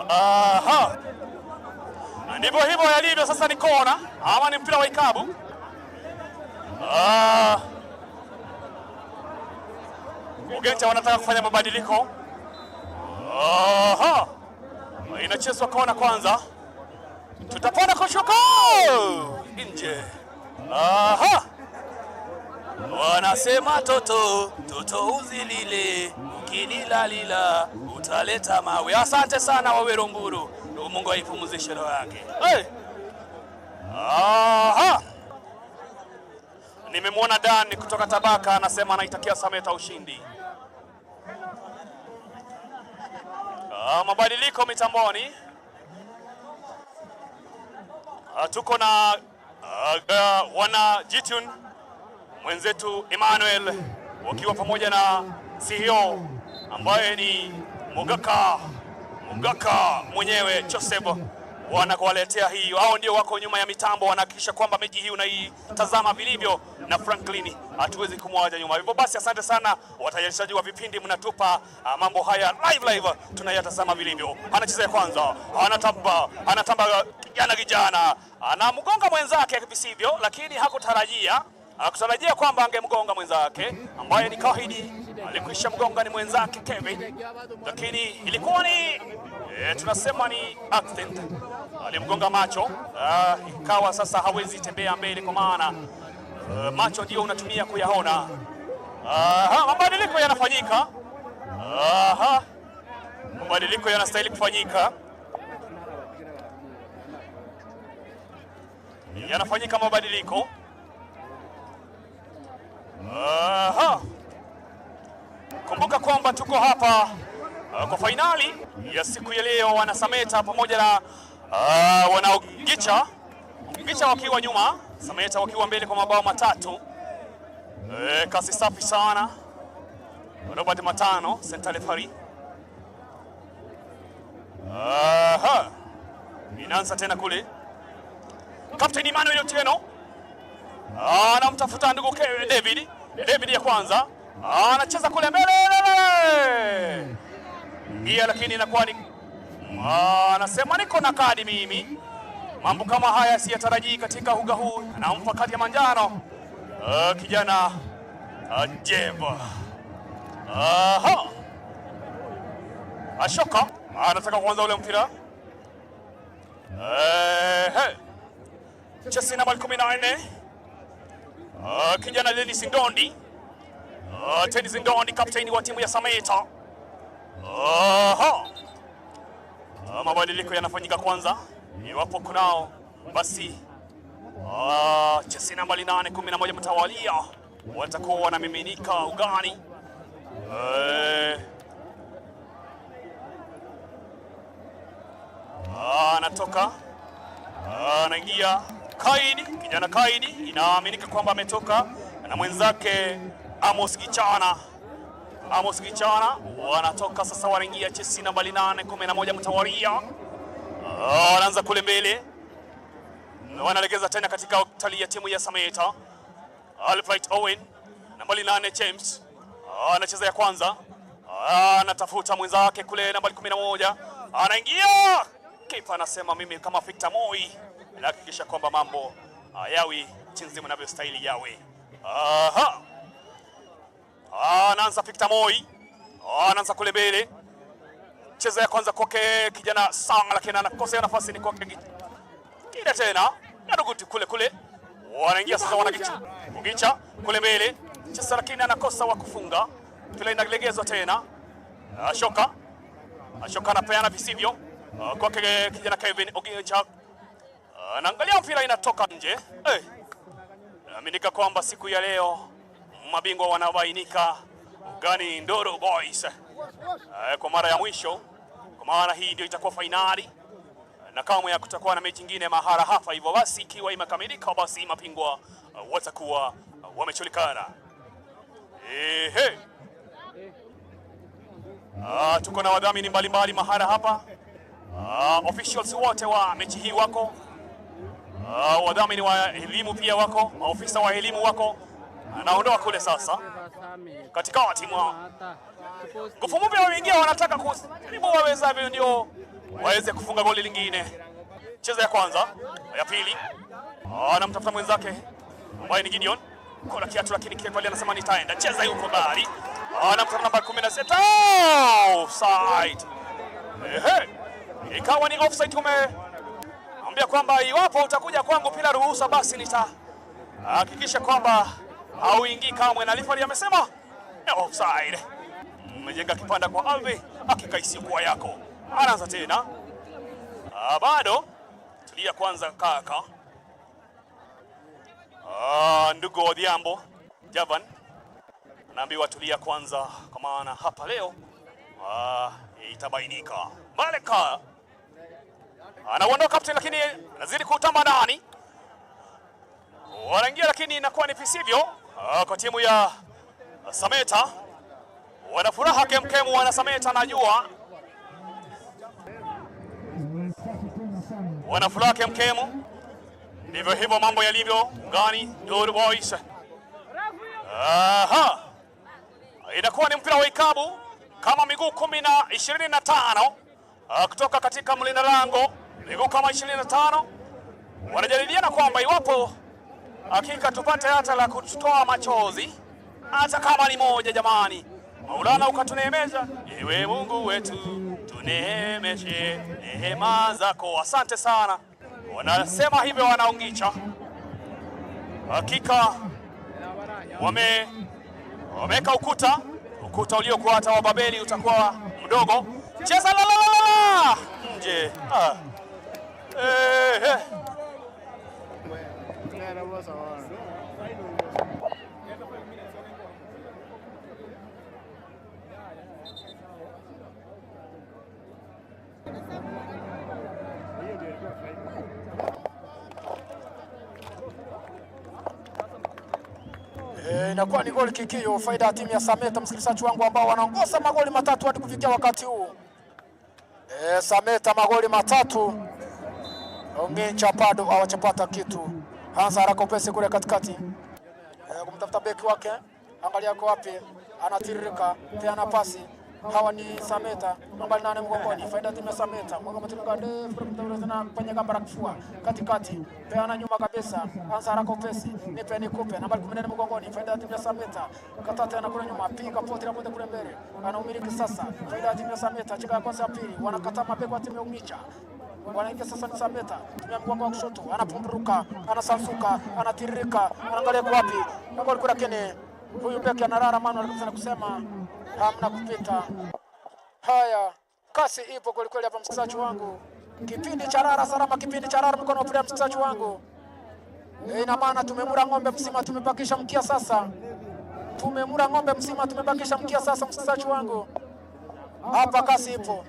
Aha, ndivyo hivyo yalivyo. Sasa ni kona ama ni mpira wa ikabu. Ugenja wanataka kufanya mabadiliko. Aha, inachezwa kona kwanza, tutapona kushuka nje. Aha, wanasema toto toto uzilile, ukililalila utaleta mawe. Asante sana Wawero Mburu, Mungu aipumzishe roho yake. Hey. Aha, nimemwona Dan kutoka Tabaka anasema anaitakia Sameta ushindi. Mabadiliko mitamboni. Tuko na wana Jitun mwenzetu Emmanuel wakiwa pamoja na CEO ambaye ni Mugaka mwenyewe Joseph, wanakuwaletea hii. Hao ndio wako nyuma ya mitambo, wanahakikisha kwamba mechi hii unaitazama vilivyo, na Franklin hatuwezi kumwacha nyuma. Hivyo basi asante sana watayarishaji wa vipindi, mnatupa mambo haya live tunayatazama vilivyo. Anacheza ya kwanza, anatamba kijana anamgonga mwenzake visivyo, lakini hakutarajia kwamba angemgonga mwenzake ambaye ni Kahidi. Alikwisha mgonga ni mwenzake Kevin, lakini ilikuwa ni tunasema ni accident, alimgonga macho, ikawa sasa hawezi tembea mbele kwa maana macho ndio unatumia kuyaona. Mabadiliko yanafanyika. Mabadiliko yanastahili kufanyika, yanafanyika mabadiliko. Aha. Kumbuka kwamba tuko hapa kwa fainali ya siku ya leo, wanasameta pamoja na wanaogicha Gicha wakiwa nyuma, Sameta wakiwa mbele kwa mabao 3. Kasi safi sana. Robert Matano, center referee. Aha. Inaanza tena kule. Captain Emmanuel Otieno anamtafuta ndugu David. David ya kwanza anacheza kule mbele, iya, lakini inakuwa ni anasema niko na kadi mimi. Mambo kama haya siyatarajii katika uga huu. Anampa kadi ya manjano kijana Jeba. Aha, Ashoka anataka kuanza ule mpira. Chesi namba 14 kijana Dennis Ndondi. Dennis Ndondi, kapteni wa timu ya Sameta. Aha, mabadiliko yanafanyika kwanza, iwapo kunao basi chesi namba 8 11 mtawalia watakuwa wanamiminika ugani. Anatoka anaingia Kaidi, kijana Kaidi, inaaminika kwamba ametoka na mwenzake Amos Gichana. Amos Gichana wanatoka sasa, wanaingia chesi nambari 8 11 mtawaria. Wanaanza kule mbele, wanalegeza tena katika tali ya timu ya Sameta. Alfred Owen nambari 8 James anacheza ya kwanza, anatafuta mwenzake kule nambari 11 anaingia, kipa anasema mimi kama Victor Moi nahakikisha kwamba mambo yawi jinsi mnavyostahili yawe. Aha. Anaanza Victor Moi, anaanza kule mbele, cheza ya kwanza kwake kijana Sang, lakini anakosea nafasi, ni kwake kile tena na Ruguti kule kule, wanaingia sasa, wanagicha Ugicha kule mbele cheza, lakini anakosa wa kufunga, mpira inalegezwa tena. Ashoka Ashoka anapeana visivyo kwake kijana Kevin Ogicha, anaangalia mpira inatoka nje. Naaminika kwamba siku ya leo mabingwa wanabainika Ugani Ndoro Boys kwa mara ya mwisho, kwa maana hii ndio itakuwa fainali na kamwe hakutakuwa na mechi nyingine mahara hapa. Hivyo basi ikiwa imekamilika, basi mabingwa watakuwa wamechulikana. Ehe. Tuko na wadhamini mbalimbali mahara hapa. Officials wote wa mechi hii wako. Wadhamini wa elimu pia wako, maofisa wa elimu wako. Anaondoa kule sasa katikati mwa nguvu mpya wameingia, wanataka kujaribu wawezavyo ndio waweze kufunga goli lingine. Cheza ya kwanza, ya pili, anamtafuta mwenzake ambaye ni Gideon kola kiatu, lakini Kepali anasema nitaenda cheza, yuko bali anamtafuta namba 16 offside. Ehe, ikawa ni offside. Umeambia kwamba iwapo utakuja kwangu bila ruhusa, basi nitahakikisha kwamba hauingii kamwe, na referee amesema offside. Mmejenga kipanda kwa ardhi, hakika isiyokuwa yako. Anaanza tena, bado tulia kwanza kaka. Ndugu Odhiambo Javan anaambiwa tulia kwanza, kwa maana hapa leo itabainika. Maleka anauondoa captain, lakini anazidi kutamba ndani, wanaingia, lakini inakuwa ni visivyo kwa timu ya Sameta. Wana furaha kemkemu, wana Sameta, najua wana furaha kemkemu. Ndivyo hivyo mambo yalivyo Ugani Nduru Boys. Aha, inakuwa ni mpira wa ikabu kama miguu 25 kutoka katika mlinda lango, miguu kama 25. Wanajadiliana kwamba iwapo hakika tupate hata la kutoa machozi, hata kama ni moja. Jamani, Maulana ukatuneemesha, ewe Mungu wetu tuneemeshe neema zako. Asante sana, wanasema hivyo wanaungicha. Hakika wameweka ukuta, ukuta uliokuwa hata wa Babeli utakuwa mdogo. Cheza la la la la nje. Inakuwa ni goli kikio faida ya timu ya Sameta, msikilizaji wangu, ambao wanaongoza magoli 3 hadi kufikia wakati huu. Sameta magoli 3, Ongincha bado hawajapata kitu. Hanza haraka upesi kule katikati, kumtafuta beki wake, angalia kwa wapi, anatiririka, peana pasi. Hawa ni Sameta nambari 8 mgongoni, faida timu ya Sameta. Mwanga mtiririka ndefu kumtafuta kwenye gamba la kifua katikati, peana nyuma kabisa, anza haraka upesi, nipe nikupe, nambari 14 mgongoni, faida timu ya Sameta. Kata tena kule nyuma, piga poti la moja kule mbele, anaumiliki sasa, faida timu ya Sameta. Chika ya kwanza ya pili, wanakata mabeki wa timu ya Ongincha. Wanaingia sasa ni Sameta, tumia mgongo wa kushoto, anapumburuka, anasansuka, anatiririka, anaangalia kwa wapi, goli kule, lakini huyu beki analala Manuel kabisa na kusema hamna kupita. Haya, kasi ipo kweli kweli hapa msikilizaji wangu. Kipindi cha rara salama, kipindi cha rara mkono wa msikilizaji wangu. Ina maana tumemura ng'ombe mzima, tumebakisha mkia sasa. Tumemura ng'ombe mzima, tumebakisha mkia sasa msikilizaji wangu. Hapa kasi ipo.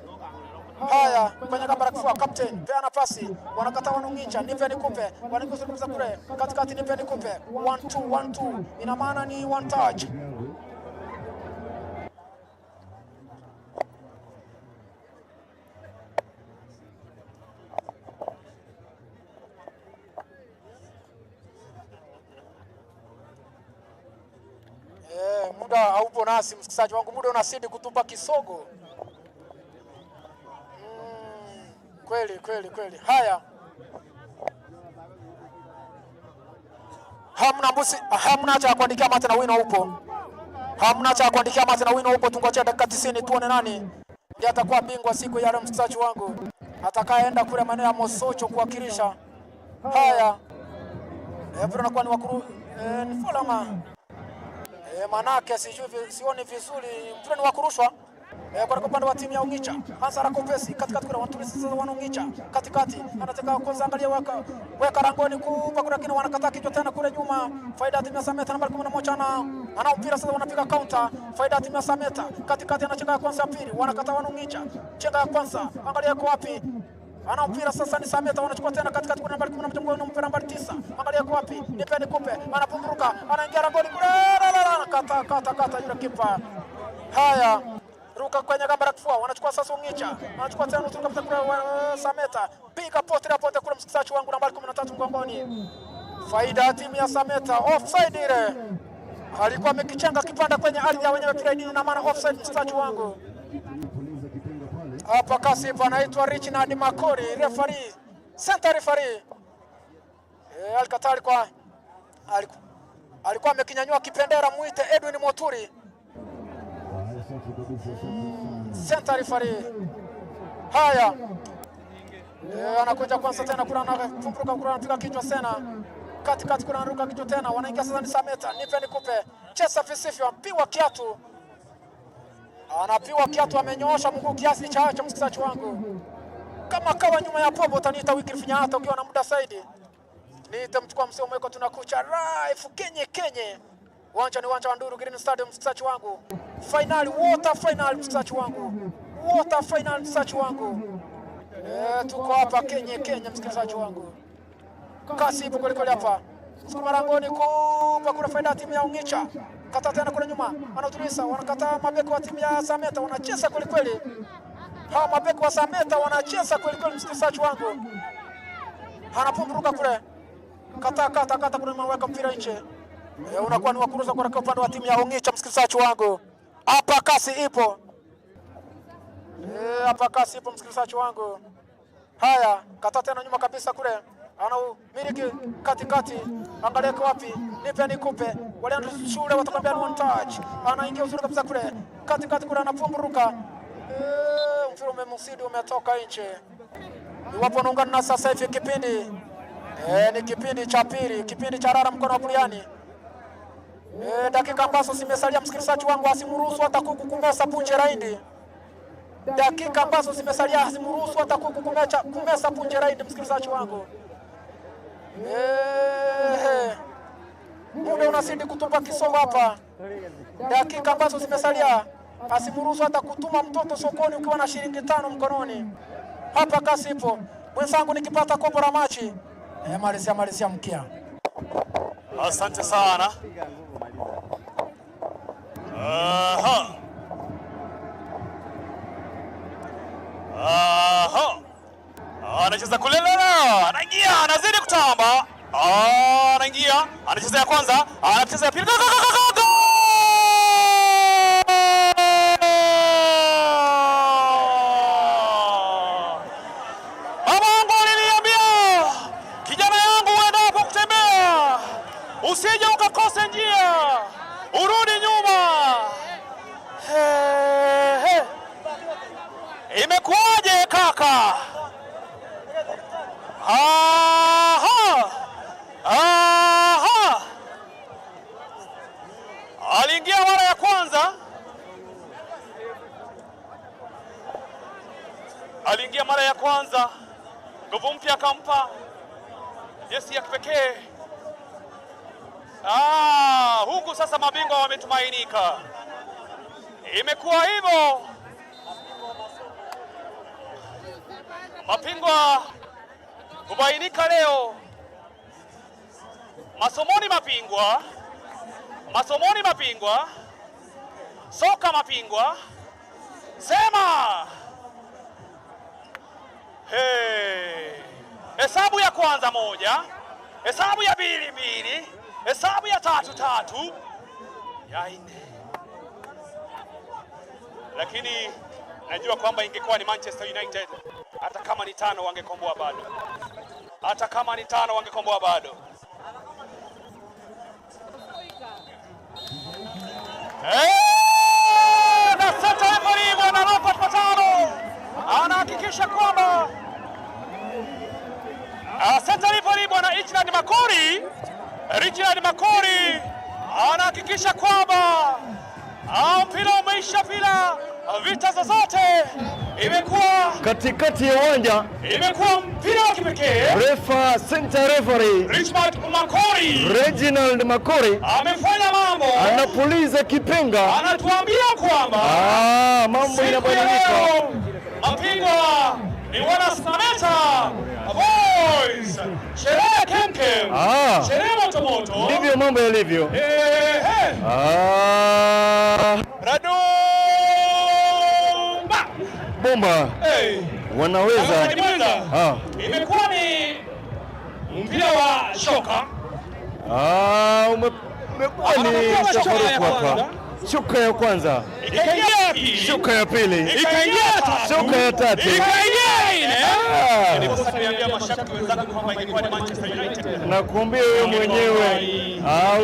Haya, kwenye gamba la kifua captain, peana pasi, wanakata wanungicha, nipe nikupe, wanikusuruza kule katikati, nipe nikupe, 1 2 1 2, ina maana ni one touch. Muda haupo nasi msikilizaji wangu, muda unazidi kutupa kisogo. Kweli kweli kweli. Haya, hamna mbusi, hamna cha kuandikia mate na wino upo, hamna cha kuandikia mate na wino upo. Tungojea dakika 90 tuone nani ndiye atakuwa bingwa siku ya leo, msikilizaji wangu, atakayeenda kule maeneo ya Mosocho kuwakilisha. Haya, mpira unakuwa ni wakuru ni Fulama manake sijui sioni vizuri, mpira ni wa kurushwa kwa upande wa timu ya Ungicha. Hansa Rakopesi katikati kule wanatulisa sasa wana Ungicha katikati, anataka kwanza, angalia weka weka langoni kupa kule, lakini wanakataa kichwa tena kule nyuma. Faida ya timu ya Sameta nambari 11 ana mpira sasa, wanapiga counter. Faida ya timu ya Sameta katikati, anachenga ya kwanza ya pili, wanakataa wana Ungicha, chenga ya kwanza, angalia yuko wapi ana mpira sasa ni Sameta, wanachukua tena katikati kuna nambari 11 mgongoni, mpira nambari 9, angalia yuko wapi, nipe nikupe, anapumruka, anaingia langoni kule, la, la, la, kata kata kata yule kipa. Haya, ruka kwenye gamba la kifua, wanachukua sasa Ungicha, wanachukua tena nusu kabisa kule Sameta, piga pote la pote kule, msikilizaji wangu, nambari 13 mgongoni. Faida ya timu ya Sameta, offside ile alikuwa amekichenga kipanda kwenye ardhi ya wenyewe pira na maana offside, msikilizaji wangu. Hapa kasi panaitwa Richard Makori, referee, center referee. Alikataa, alikuwa amekinyanyua kipendera, muite Edwin Moturi. Center referee. Haya. Anakuja kwanza tena kuna anapumruka kuna anapiga kichwa tena. Katikati kuna anaruka kichwa tena, wanaingia sasa ni Sameta, nipe nikupe. Cheza visivyo, mpigwa kiatu. Anapiwa kiatu, amenyoosha mguu kiasi cha cha msikilizaji wangu. Kama kawa nyuma ya popo utaniita wiki finya hata ukiwa na muda zaidi. Nitamchukua msemo mweko, tunakucha live Kenye Kenye. Uwanja ni uwanja wa Nduru Green Stadium, msikilizaji wangu. Final, water final, msikilizaji wangu. Water final, msikilizaji wangu. Tuko hapa Kenye Kenye, msikilizaji wangu. Kasi ipo kweli kweli hapa. Sukuma langoni kupa kuna faida ya timu ya Ungicha. Kata tena kule nyuma. Wanatuliza, wanakataa mabeki wa timu ya Sameta, wanacheza kweli kweli. Hawa mabeki wa Sameta wanacheza kweli kweli, msikilizaji wangu. Anapumruka kule. Kata kata kata kule, weka mpira nje. Unakuwa ni wakuruza kwa upande wa timu ya Ungicha, msikilizaji wangu. Hapa kasi ipo. Hapa kasi ipo, msikilizaji wangu. Haya, kata tena nyuma kabisa kule. Ana umiliki katikati, angalia kwa wapi, nipe nikupe. Wale shule watakwambia ni one touch. Anaingia uzuri kabisa kule katikati kule, anapumruka. Mpira umemsidi umetoka nje. Iwapo unaungana na sasa hivi kipindi ni kipindi cha pili, kipindi cha rara mkono wa buriani. Dakika ambazo zimesalia, msikilizaji wangu, asimruhusu hata kuku kumesa punje raindi. Dakika ambazo zimesalia asimruhusu hata kuku kumesa punje raindi, msikilizaji wangu. Muda unazidi kutupa kisongo hapa. Dakika ambazo zimesalia asimruhusu hata kutuma mtoto sokoni ukiwa na shilingi 5 mkononi. Hapa kasi ipo mwenzangu, nikipata kopo la machi malizia malizia mkia. Asante sana. Aha. Aha. Anacheza kule lala, anaingia, anazidi kutamba. Anaingia, anacheza ya kwanza, anacheza ya pili. Go, go, go, go, go! Babangu aliniambia, kijana yangu, uendapo kutembea usije ukakose njia, urudi nyuma. He, he. Imekuwaje kaka? Aha! Aha! Aliingia mara ya kwanza, aliingia mara ya kwanza, nguvu mpya akampa jesi ya kipekee. Huku sasa mabingwa wametumainika. Imekuwa hivyo, mabingwa kubainika leo. Masomoni mapingwa, masomoni mapingwa, soka mapingwa, sema hey. Hesabu ya kwanza 1, hesabu ya pili 2, hesabu ya tatu 3, ya 4. Lakini najua kwamba ingekuwa ni Manchester United, hata kama ni 5 wangekomboa bado, hata kama ni 5 wangekomboa bado. Na sasa referee bwana Robert Matano anahakikisha kwamba sasa referee bwana Richard Makori anahakikisha kwamba mpira umeisha bila vita zozote. Imekuwa katikati ya uwanja, imekuwa mpira wa kipekee. Refa center referee Richard Makori, Reginald Makori amefanya mambo, anapuliza kipenga, anatuambia kwamba mambo inabadilika. Mapigwa ni wana Sameta Boys. Sherehe kemkem, sherehe moto moto, ndivyo mambo yalivyo. Radumba bomba wanaweza. Imekuwa ni mpira wa shoka. Umekuwa ni shafaruku hapa. Shuka ya kwanza, shuka ya pili, shuka ya tatu, na kuambia wewe mwenyewe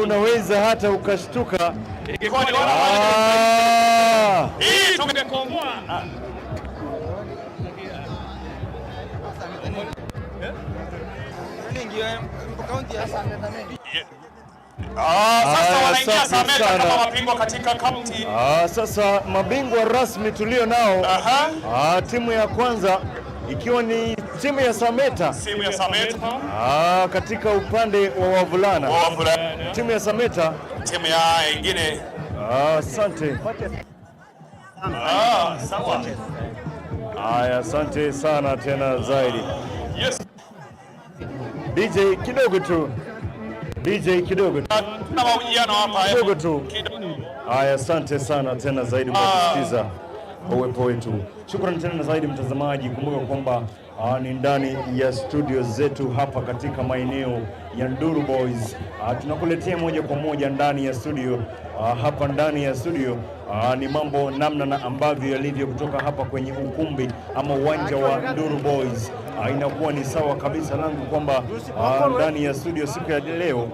unaweza hata ukashtuka. Sasa wanaingia Sameta kama mabingwa katika kaunti. Sasa mabingwa rasmi tulio nao. Timu ya kwanza ikiwa ni timu ya Sameta. Timu ya Sameta. Katika upande wa wavulana. Timu ya Sameta. Timu ya ingine. Asante. Sawa. Haya, asante sana tena zaidi. Yes. DJ kidogo tu. DJ kidogo na mahojiano hapa kidogo tu. Haya, asante sana tena zaidi kwa kusikiza uwepo wetu. Shukrani tena zaidi mtazamaji, kumbuka kwamba ni ndani ya studio zetu hapa katika maeneo ya Nduru Boys. Tunakuletea moja kwa moja ndani ya studio. Hapa ndani ya studio ni mambo namna na ambavyo yalivyo kutoka hapa kwenye ukumbi ama uwanja wa Nduru Boys. Inakuwa ni sawa kabisa langu kwamba ndani ya studio siku ya leo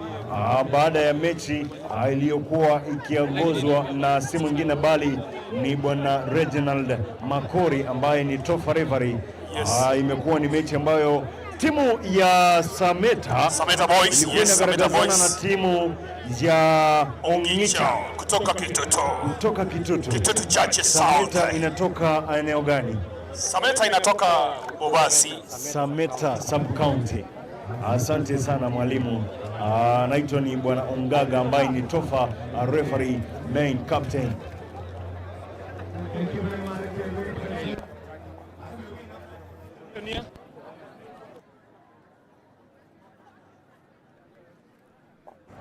baada ya mechi iliyokuwa ikiongozwa na si mwingine bali ni bwana Reginald Makori ambaye ni top referee. Yes. Imekuwa ni mechi ambayo timu ya Sameta Boys, ilikuwa inagaragazana na timu ya Ongicha kutoka Kitutu. Kutoka Kitutu. Kitutu Chache South. Sameta inatoka eneo gani? Sameta inatoka Bobasi. Sameta sub county. Asante sana mwalimu. Anaitwa ni bwana Ongaga ambaye ni tofa referee main captain.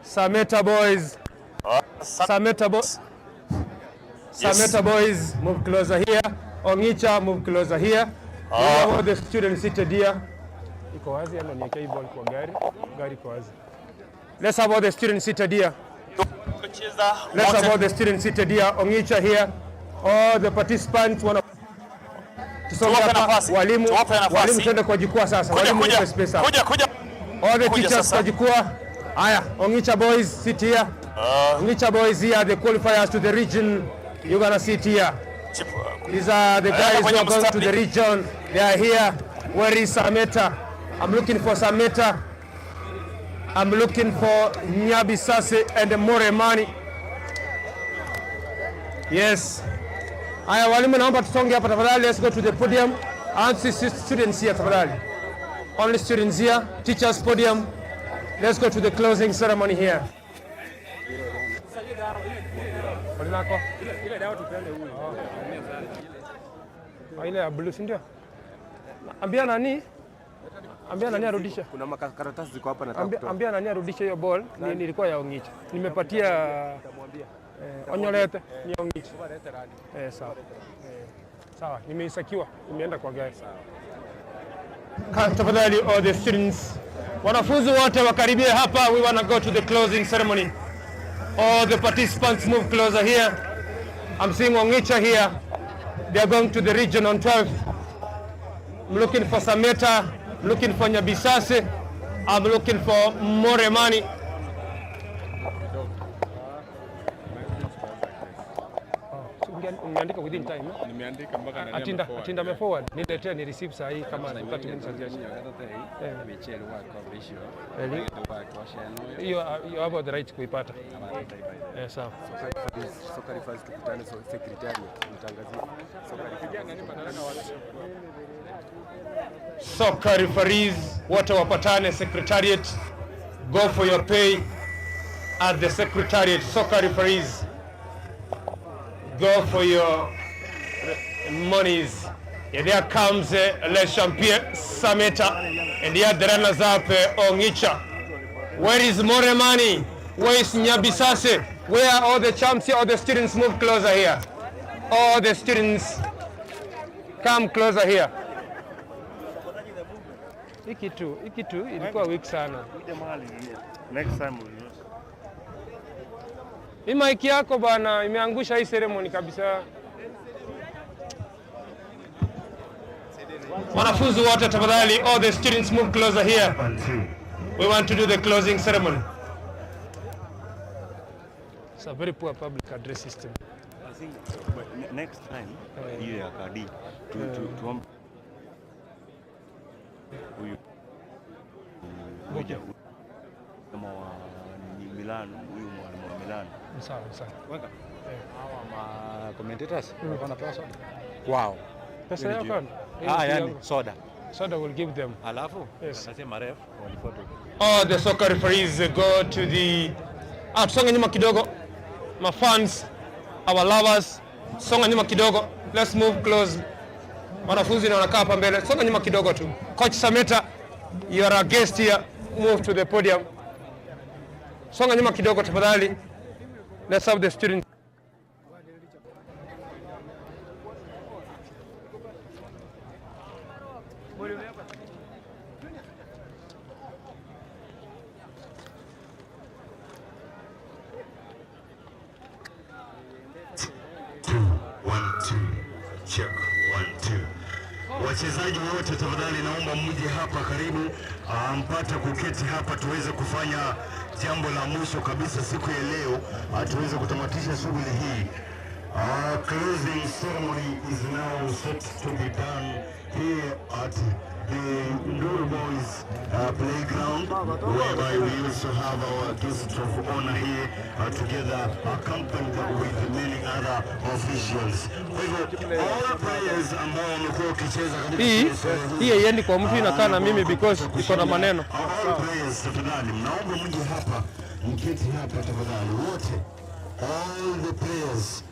Sameta Boys. Sameta Boys. Sameta Boys, move closer here. Ongicha, move closer here. All the students seated here. Iko wazi ama niweke hii ball kwa gari? Gari iko wazi. Let's have all the students seated here. Let's have all the students seated here. Ongicha here. All the participants wana tusonge hapa. Walimu, walimu twende kwa jukwaa sasa. Walimu nipe space hapa. Kuja. All the teachers kwa jukwaa. Aya, Ongicha boys sit here. Ongicha boys here, the qualifiers to the region. You're gonna sit here. These are the guys who are going to the region. They are here. Where is Sameta? I'm looking for Sameta. I'm looking for Nyabi Sase and Moremani. Yes. Aya, walimu naomba tusonge hapa tafadhali. Let's go to the podium. And see students here tafadhali. Only students here. Teachers podium. Let's go to the closing ceremony here. Ile ya blue, si ndio? Ambia nani? Ambia nani arudishe? Kuna makaratasi ziko hapa nataka kutoa. Ambia nani arudishe hiyo ball. Nilikuwa ya Ongicha. Nimepatia Onyolete ni Ongicha. Sawa. Sawa, nimeisakiwa, imeenda kwa gari. Tafadhali all the students. Wanafunzi wote wakaribie hapa, we wanna go to the closing ceremony. All the participants move closer here. I'm seeing Ongicha here. They are going to the region on 12. I'm looking for Sameta, I'm looking for Nyabisase, I'm looking for Moremani. Umeandika within time, eh? Nimeandika mpaka nani Atinda, ameforward. Atinda ameforward. Niletee ni receive saa hii kama 30 minutes hazijaisha. Eli? Hiyo you have the right kuipata. Eh, sawa. Soka referees tukutane so secretariat nitangazie. Soka referees. Soccer referees wote wapatane secretariat. Go for your pay at the secretariat. Soccer referees, go for your monies. Yeah, there comes Le Champion Sameta, and here the runners up Ongicha. Where is Moremani? Where is Nyabisase? Where are all the champs here? All the students, move closer here. All the students, come closer here. Hii kitu ilikuwa weak sana. Next time we'll use. Hii mic yako bana imeangusha hii ceremony kabisa. Wanafunzi wote tafadhali, all the students, move closer here. We want to do the closing ceremony. It's a very poor public address system. I think but next time hiyo ya kadi tuombe huyu huyu kama wa ni Milan, huyu mwalimu wa Milan. Sawa sawa. Ma commentators walikuwa wanapewa soda. Wow. Pesa yao kando. Ah, yani soda. Soda will give them. Alafu Yes. nasema ref walifuatwa. All the soccer referees go to the, ah, tusonge nyuma kidogo. My fans, our lovers, songa nyuma kidogo. Let's move close. Wanafunzi na wanakaa hapa mbele, songa nyuma kidogo tu. Coach Sameta, you are a guest here. Move to the podium. Songa nyuma kidogo tafadhali. Let's have the students. Two, one, two. Check, one, two. Wachezaji wote tafadhali, naomba mje hapa karibu, mpate kuketi hapa tuweze kufanya jambo la mwisho kabisa siku ya leo, tuweze kutamatisha shughuli hii. Closing ceremony is now set to be done here at the Nduru Boys playground, whereby we also have our guest of honor here together, accompanied with many other officials. Kwa hivyo all players ambao wamekuwa wakicheza katika Hii mchezo huu, hii haiendi kwa mtu, inakaa na mimi because iko na maneno. all players tafadhali, mnaomba mje hapa, mketi hapa tafadhali, wote, all the players,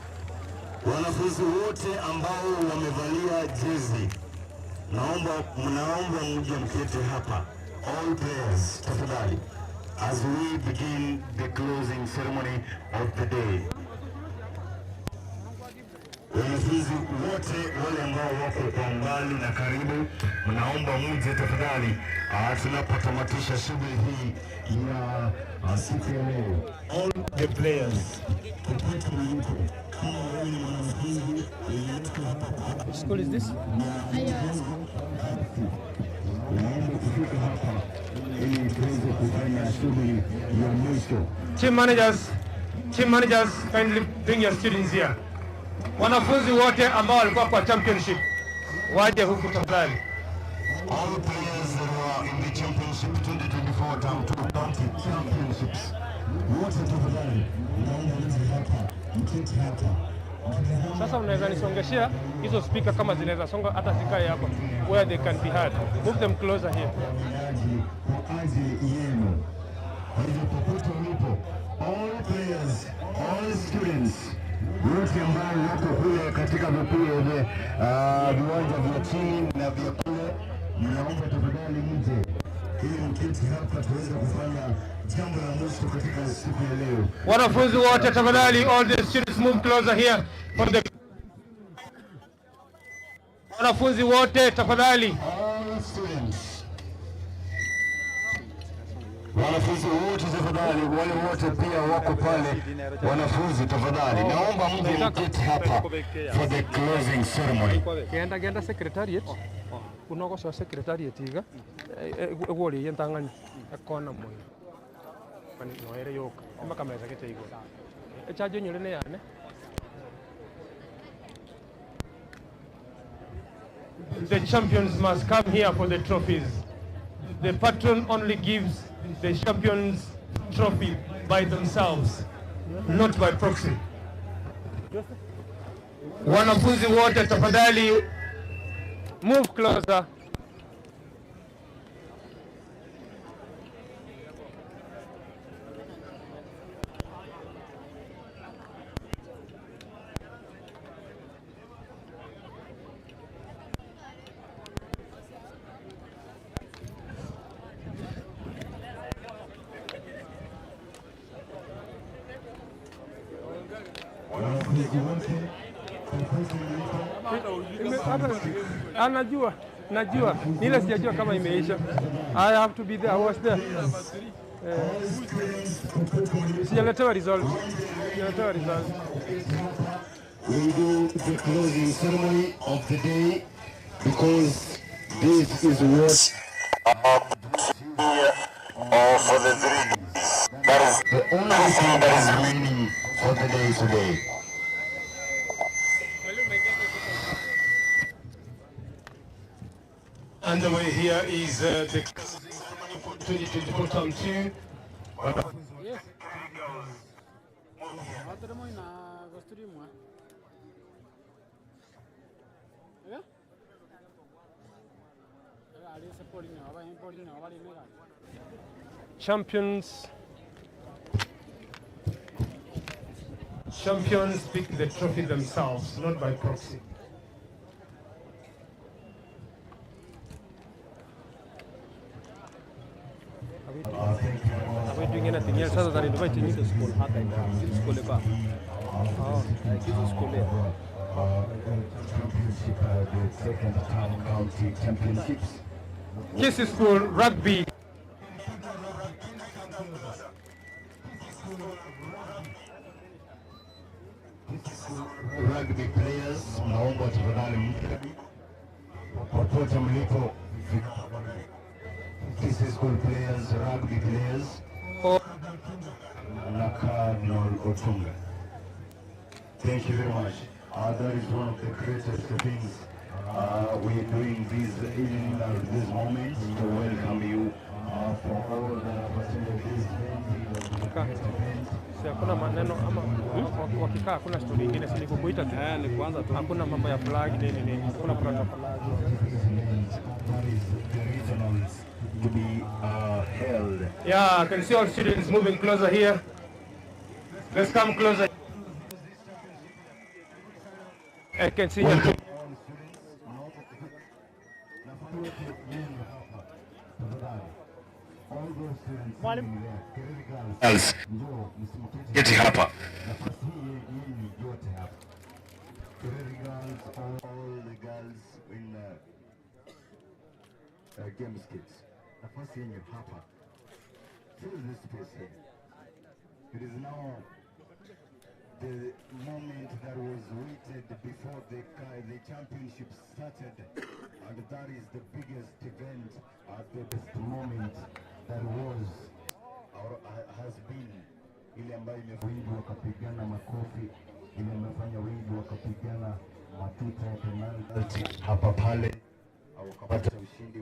wanafunzi wote ambao wamevalia jezi, naomba mnaomba mje mketi hapa, all players tafadhali, as we begin the closing ceremony of the day. Wanafunzi wote wale ambao wako kwa mbali na karibu, mnaomba mje tafadhali, tunapotamatisha shughuli hii ya siku ya leo. All the players popote mlipo, kama wewe ni mwanafunzi yeyote hapa Which school is this? Unaomba kufika hapa ili tuweze kufanya shughuli ya mwisho. Team managers, kindly bring your students here. Wanafunzi wote ambao walikuwa kwa championship waje huku tafadhali. All players that were in the championship 2024 term 2 county championships, wote tafadhali, naomba mje hapa, mketi hapa. Sasa unaweza nisongeshea hizo speaker kama zinaweza songa hata zikae hapa where they can be heard. Move them closer here. Wageniaji kwa ajili yenu. Kwa hivyo popote ulipo, all players, all students, wote ambao wako kule katika vipio vya viwanja vya chini na vya kule, ninaomba tafadhali mje ili mketi hapa tuweze kufanya jambo la mwisho katika siku ya leo. Wanafunzi wote tafadhali, all the students, move closer here for the. Wanafunzi wote tafadhali. All students. Wanafunzi wote tafadhali, wale wote pia wako pale, wanafunzi tafadhali, naomba mje mketi hapa for the closing ceremony. Genda genda secretariat unogocoa secretariat iga egworirie ntang'ani ekona moyo noere yoka emakamesa gete igoro echaji onyore ne yane. The champions must come here for the trophies. The patron only gives the champions trophy by themselves, not by proxy. Wanafunzi wote tafadhali move closer. Anajua, najua. Nile sijajua kama imeisha. I have to be there. I was there. Sijaletewa result. Sijaletewa result. We do the closing ceremony of the day because this is what for the 3 days. That is the only thing that is remaining for the day today. Underway here is the closing ceremony for 2024 term 2. Yes. Champions. Champions pick the trophy themselves, not by proxy. Are we doing anything else other than inviting you? Championship, the second town county championships. Kisii School Rugby. Rugby players, naomba tafadhali mje popote mlipo. Kisii School players, rugby players na Cardinal Otunga. Thank you very much. That is one of the greatest things we're doing this evening at this moment to welcome you for all that have attended this event. It was a great event. Si hakuna maneno ama wakikaa hakuna story ingine, si ni kukuita tu. Ni kuanza tu. Hakuna mambo ya flag nini nini. Hakuna protocol. That is the regionals to be held. Yeah, I can see all students moving closer here. Let's come closer. I can see you. Else. Keti hapa. Nafasi hii yenu yote hapa. Kereri girls, all the girls in games kits. Nafasi yenyu hapa. Fill this space here. It is now the moment that was waited before the championship started, and that is the biggest event at the best moment that was or has been, ile ambayo wengi wakapigana makofi, ile imefanya wengi wakapigana matuta ya penalty hapa pale, wakapata ushindi.